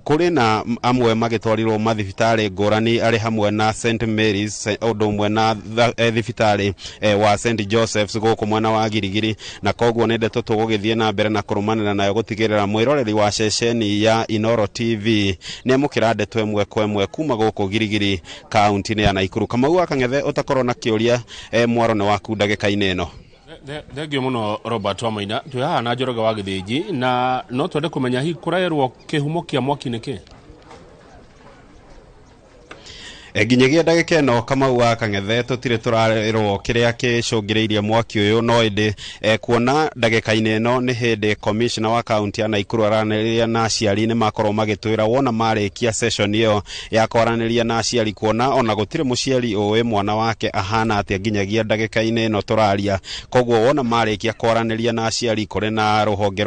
kũrĩ na amwe magĩtwarirwo mathibitarĩ ngũrani arĩa marĩ hamwe na St Mary's, ũndũ ũmwe na thibitarĩ wa St Joseph's gũkũ mwena wa Girigiri. Na koguo nĩ ndeto tũgũgĩthiĩ na mbere na kũrũmanĩra nayo gũtigĩrĩra mwĩroreri wa ceceni ya Inooro TV nĩ amũkĩra ndeto ĩmwe kwa ĩmwe kuma gũkũ Girigiri kaunti-inĩ ya Naikuru. Kamau wa Kang'ethe, ũtakorwo na kĩũria, mwaro nĩ waku ndagĩka-inĩ ĩno. Thengio mũno Robert Wamaina. Twĩ haha na Njoroge wa Gĩthĩnji, na no twende kũmenya hihi kũrerwo kĩhumo kĩa mwaki nĩ kĩ? Nginyagia ndagĩka ĩno, Kamau wa Kang'ethe, tũtirĩ tũrarĩrwo kĩrĩa kĩcũngĩrĩirie mwaki ũyũ, no ĩndĩ kuona ndagĩka-inĩ ĩno nĩ hĩndĩ commissioner wa kaunti ya Naikuru aranĩria na aciari, nĩ makorwo magĩtwĩra wona marĩkia session ĩyo ya kwaranĩria na aciari, kuona ona gũtirĩ mũciari ũĩ mwana wake ahana atĩa nginyagia ndagĩka-inĩ ĩno tũraria. Koguo wona marĩkia kwaranĩria na aciari, kũrĩ na rũhonge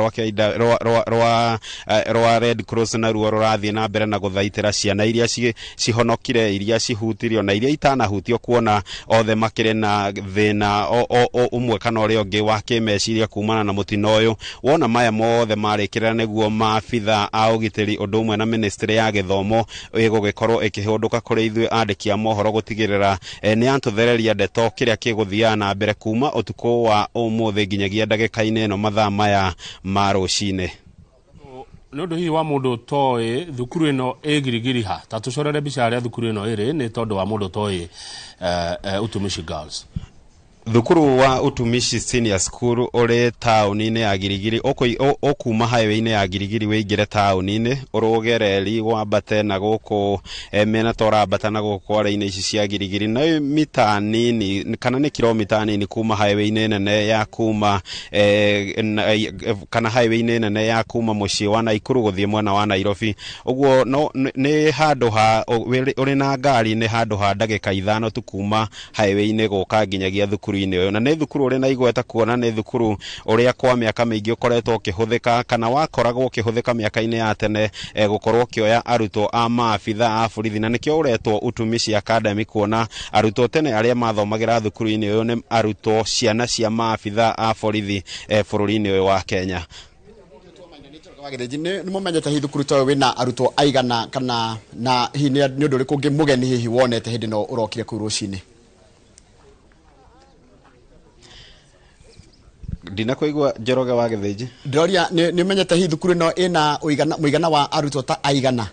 rwa Red Cross naruo rũrathiĩ na mbere na gũthaitĩra ciana iria cihonokire, iria cihutirio na iria itanahutio, kuona othe makĩrĩ na thĩna ũmwe kana ũrĩa ũngĩ wa kĩmeciria kumana na mũtino ũyũ. Wona maya mothe marĩkĩrĩra, nĩguo maabitha a ũgitĩri ũndũ ũmwe na ministry ya gĩthomo ĩgũgĩkorwo ĩkĩhũndũka kũrĩ ithuĩ andĩki a mohoro gũtigĩrĩra nĩ atũthereria ndeto kĩrĩa kĩgũthiaga na mbere kuma ũtukũ wa ũmũthĩ nginyagia ndagĩka-inĩ ĩno mathaa maya ma rũcinĩ. Nĩ ũndũ hihi wa mũndũ ũtoĩ thukuru ĩno ĩ Girigiri ha, ta tũcorere mbica harĩa thukuru ĩno ĩrĩ, nĩ tondũ wa mũndũ ũtoĩ Utumishi Girls. Thukuru wa Utumishi Senior School ũrĩ taũni-inĩ ya Girigiri. Ũkuma highway-inĩ ya Girigiri wĩingĩre taũni-inĩ, ũrũge reri wambate na gũkũ mĩena ta ũrambata na gũkũ kware-inĩ ici cia Girigiri, no mita nini kana nĩ kilomita nini kuma highway-inĩ nene ya kuma kana highway-inĩ nene ya kuma mũciĩ wa Naikuru gũthiĩ mwena wa Nairobi. Ũguo no nĩ handũ ha ũrĩ na ngari, nĩ handũ ha ndagĩka 5 tu kuma highway-inĩ gũka nginyagia thukuru-inĩ ũyũ. Na nĩ thukuru ũrĩ na igweta, kuona nĩ thukuru ũrĩa kwa mĩaka mĩingĩ ũkoretwo ũkĩhũthĩka kana wakoragwo ũkĩhũthĩka mĩaka-inĩ ya tene gũkorwo ũkĩoya arutwo a maabitha a borithi, na nĩkĩo ũretwo Utumishi Academy, kuona arutwo tene arĩa mathomagĩra thukuru-inĩ ũyũ nĩ arutwo ciana cia maabitha a borithi bũrũri-inĩ ũyũ wa Kenya. Nĩ mũmenyete hihi thukuru ta ũyũ wĩna arutwo aigana, kana na hihi nĩ ũndũ ũrĩkũ ũngĩ mũgeni hihi wonete hĩndĩ ĩno ũrokire kũu rũcinĩ? Ndinakũigua, Njoroge wa Gĩthĩnji. Ndĩroria nĩ ũmenyete hihi thukuru ĩno ĩna mũigana wa arutwo ta aigana,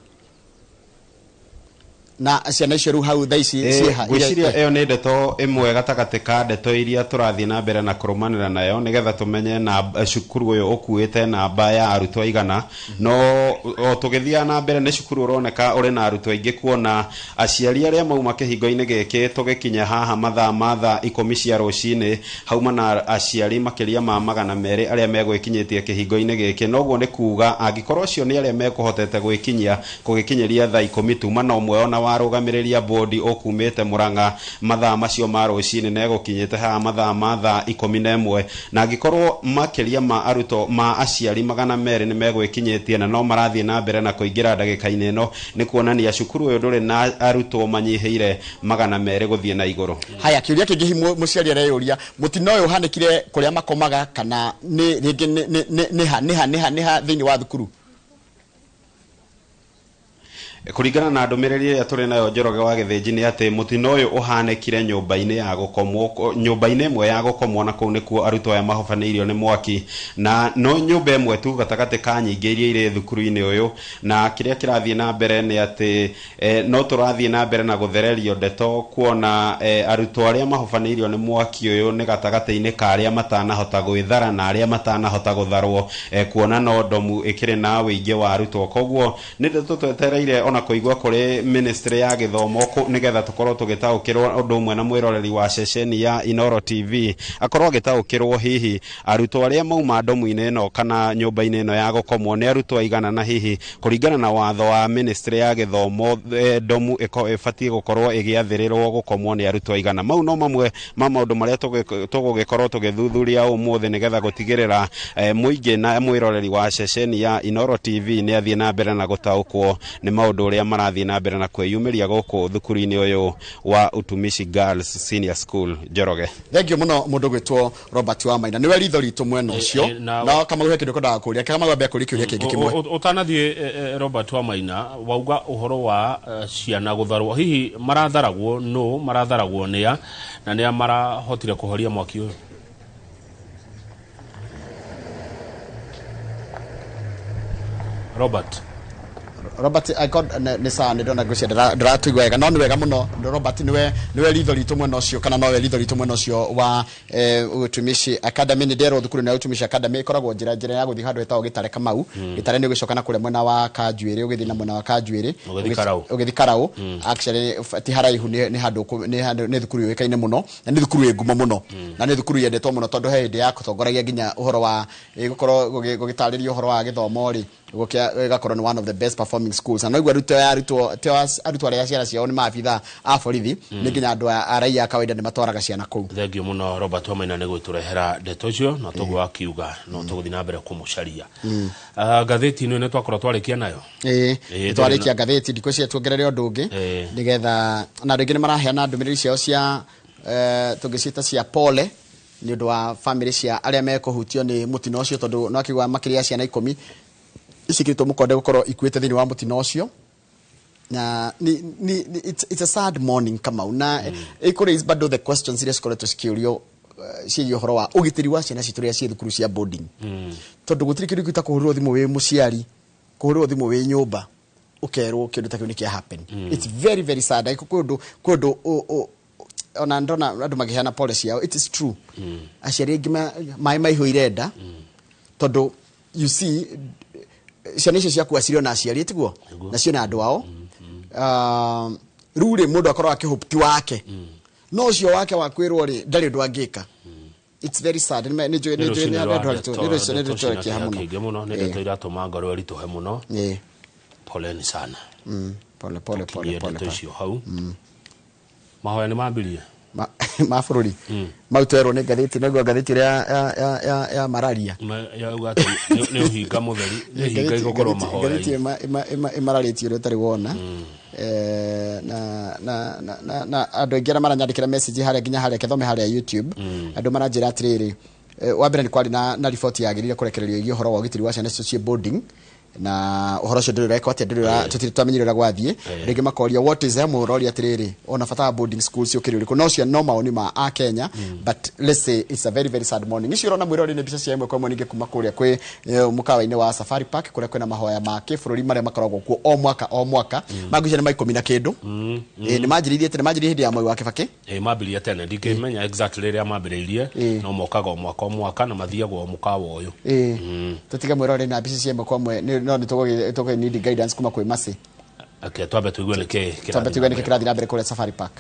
na ciana icio rĩu hau thaa ici ciĩha? Ngwĩciria ĩyo nĩ ndeto ĩmwe gatagatĩ ka ndeto iria tũrathiĩ na mbere na kũrũmanĩra nayo, nĩgetha tũmenye na cukuru ũyũ ũkuĩte namba ya arutwo aigana. No o tũgĩthiaga na mbere, nĩ cukuru ũroneka ũrĩ na arutwo aingĩ, kuona aciari arĩa mauma kĩhingo-inĩ gĩkĩ tũgĩkinya haha mathaa ma thaa 10 cia rũcinĩ, hauma na aciari makĩria ma 200 arĩa megwĩkinyĩtie kĩhingo-inĩ gĩkĩ. Noguo nĩ kuga angĩkorwo acio nĩ arĩa mekũhotete gwĩkinyia kũgĩkinyĩria thaa 10, tuma na ũmwe ona warũgamĩrĩria bodi ũkumĩte Murang'a mathaa macio ma rũcinĩ negũkinyĩte haha mathaa ma thaa 11, na angĩkorwo makĩria ma arutwo ma aciari 200 nĩ megwĩkinyĩtie na no marathiĩ na mbere na kũingĩra ndagĩka-inĩ ĩno, nĩ kuonania cukuru ũyũ ndũrĩ na arutwo manyihĩire 200 gũthiĩ na igũrũ. Haya, kĩũria kĩngĩ hihi mũciari areyũria, mũtino ũyũ ũhanĩkire kũrĩa makomaga kana nĩ rĩngĩ nĩ ha thĩinĩ wa thukuru? Kũringana na ndũmĩrĩri ĩrĩa tũrĩ nayo, Njoroge wa Gĩthĩnji, nĩ atĩ mũtino ũyũ ũhanĩkire nyũmba-inĩ ya gũkomwo, nyũmba-inĩ ĩmwe ya gũkomwo, na kũu nĩkuo arutwo aya mahobanĩirio nĩ mwaki, na no nyũmba ĩmwe tu gatagatĩ ka nyingĩ iria irĩ thukuru-inĩ ũyũ. Na kĩrĩa kĩrathiĩ na mbere nĩ atĩ no tũrathiĩ na mbere na gũthererio ndeto, kuona arutwo arĩa mahobanĩirio nĩ mwaki ũyũ nĩ gatagatĩ-inĩ ka arĩa matanahota gwĩthara na arĩa matanahota gũtharwo, kuona no ndomu ĩkĩrĩ na ũingĩ wa arutwo. Koguo nĩ ndeto twetereire ona kũigua kũrĩ ministry ya gĩthomo, nĩgetha tũkorwo tũgĩtaũkĩrwo ũndũ ũmwe na mwĩroreri wa ceceni ya Inooro TV akorwo agĩtaũkĩrwo hihi arutwo arĩa mauma ndomu-inĩ ĩno kana nyũmba-inĩ ĩno ya gũkomwo nĩ arutwo aigana, na hihi kũringana na watho wa ministry ya gĩthomo ndomu ĩbatiĩ gũkorwo ĩgĩathĩrĩrwo gũkomwo nĩ arutwo aigana. Mau no mamwe ma maũndũ marĩa tũgũgĩkorwo tũgĩthuthuria ũmũthĩ, nĩgetha gũtigĩrĩra mũingĩ na mwĩroreri wa ceceni ya Inooro TV nĩ athiĩ na mbere na gũtaũkwo nĩ maũndũ ũndũ ũrĩa marathiĩ na mbere na kwĩyumĩria gũkũ thukuru-inĩ ũyũ wa Utumishi Girls Senior School. Njoroge. Thank you muno mundu gwitwo Robert wa Maina, niwe ritho ritũ mwena ũcio. No Kamau he kĩndũ kwendaga kũria. Kamau ambia kũria kĩũria kĩngĩ kĩmwe. Ũtanathiĩ Robert wa Maina, wauga ũhoro wa ciana gũtharwo, hihi maratharagwo no maratharagwo nĩa na nĩa marahotire kũhoria mwaki ũyũ? Robert I got nĩ sawa, nĩ ndona ngwĩciria ndĩratũigua wega, no nĩ wega mũno. Robert niwe ritho ritũ mwena ũcio, kana nowe ritho ritũ mwena ũcio wa Utumishi Academy. Nĩ nderwo thukuru ya Utumishi Academy ĩkoragwo njĩra ya gũthiĩ handũ hetagwo Gĩtare Kamau. Gĩtare nĩ ũgĩcoka na kũrĩa mwena wa Kanjuĩrĩ, ũgĩthiĩ na mwena wa Kanjuĩrĩ ũgĩthiĩ Karau. Actually ti haraihu, nĩ handũ nĩ thukuru yũĩkaine mũno, na nĩ thukuru ĩ ngumo mũno, na nĩ thukuru yendetwo mũno tondũ he hĩndĩ ya gũtongoragia nginya ũhoro wa gũkorwo gũgĩtarĩria ũhoro wa gĩthomo rĩ, gũgakorwo nĩ one of the best performing schools. Na noigua arutwo arĩa ciana ciao nĩ maabithaa a borithi, nĩ nginya andũ a raia a kawaida nĩ matwaraga ciana kũu. Thank you mũno Robert wa Maina nĩ gwĩtũrehera ndeto icio, na toguo akiuga no tũgũthiĩ na mbere kũmũcaria. Ngathĩti ĩno nĩ twakorwo twarĩkia nayo. Ĩĩ, twarĩkia ngathĩti, ndikũcia tuongerere ũndũ ũngĩ nĩgetha na andũ aingĩ nĩ maraheana ndũmĩrĩri ciao cia tũngĩciĩta cia pole nĩ ũndũ wa famĩlĩ cia arĩa mekũhutio nĩ mũtino ũcio, tondũ no akiuga makĩria ya ciana 10 icikĩrĩtwo mũkonde gũkorwo ikuĩte thĩinĩ wa mũtino ũcio. Na it's a sad morning Kamau, na ĩkũraise bado the questions iria cikoretwo cikĩũrio ciĩgiĩ ũhoro wa ũgitĩri wa ciana citũ rĩrĩa ciĩ thukuru cia boarding, tondũ gũtirĩ kĩndũ gĩta kũhũrĩrwo thimũ wĩ mũciari, kũhũrĩrwo thimũ wĩ nyũmba ũkerwo kĩndũ ta kĩu nĩ kĩa happen. It's very very sad. Kwĩ ũndũ ona ndona andũ makĩheana pole ciao, it is true. Aciari aingĩ maĩ maihũire nda, tondũ you see ciana icio ciakua cirĩ ona aciari tiguo na ciĩna andũ ao. Rĩu rĩ mũndũ akorwo akĩhope ti wake, no ũcio wake wa kwĩrwo rĩ ndarĩ ũndũ angĩka. It's very sad. Nĩ njũĩ nĩ andũ aritũ kĩingĩ mũno, nĩ ndeto iratũma ngoro ĩritũhe mũno. Poleni sana. Pole pole pole pole ndeto icio hau. Mahoya nĩ mambirie ma bũrũri mau twerwo nĩ ngathĩti, noguo ngathĩti ĩrĩa ya mararia yauga atĩ nĩ ũhinga mũtheri, nĩ hinga igũkorwo mahoya. Ngathĩti ĩmararĩtie ũrĩa ũtarĩ wona. Na andũ aingĩ arĩa maranyandĩkĩra message harĩa nginya harĩa kĩthome harĩa YouTube, andũ maranjĩra atĩrĩrĩ, wa mbere nĩ kwarĩ na riboti yagĩrĩire kũrekererio ĩgiĩ ũhoro wa ũgitĩri wa ciana icio ciĩ boarding, na ũhoro ũcio ndũrĩ ũrekwo atĩa, ndũrĩ tũtirĩ twamenyire ũrĩa gwathiĩ. Rĩngĩ makoria what is mũroria atĩrĩrĩ, ona bata wa boarding schools ũkĩrĩ ũrĩkũ? No cia no maoni ma a Kenya, but let's say it's a very very sad morning. Icio ũrona mwĩrori nĩ mbica cia ĩmwe kwa ĩmwe ningĩ kuma kũrĩa kwĩ mũkawa-inĩ wa Safari Park kũrĩa kwĩna mahoya ma kĩbũrũri marĩa makoragwo kuo o mwaka o mwaka. Mangĩcia nĩ ma 10 na kĩndũ. Nĩ manjĩrĩirie tene, manjĩrĩirie hĩndĩ ya Mwai wa Kĩbakĩ. Mambĩrĩria tene, ndingĩmenya exactly rĩrĩa mambĩrĩirie, no mokaga o mwaka o mwaka na mathiagwo o mũkawa ũyũ. Tũtige mwĩrori na mbica cia ĩmwe kwa ĩmwe, no nĩ tũgũ need guidance kuma kwĩ Mercy. Okay, twambe tuigue nĩkĩ kĩrathiĩ na mbere kũrĩa Safari Park.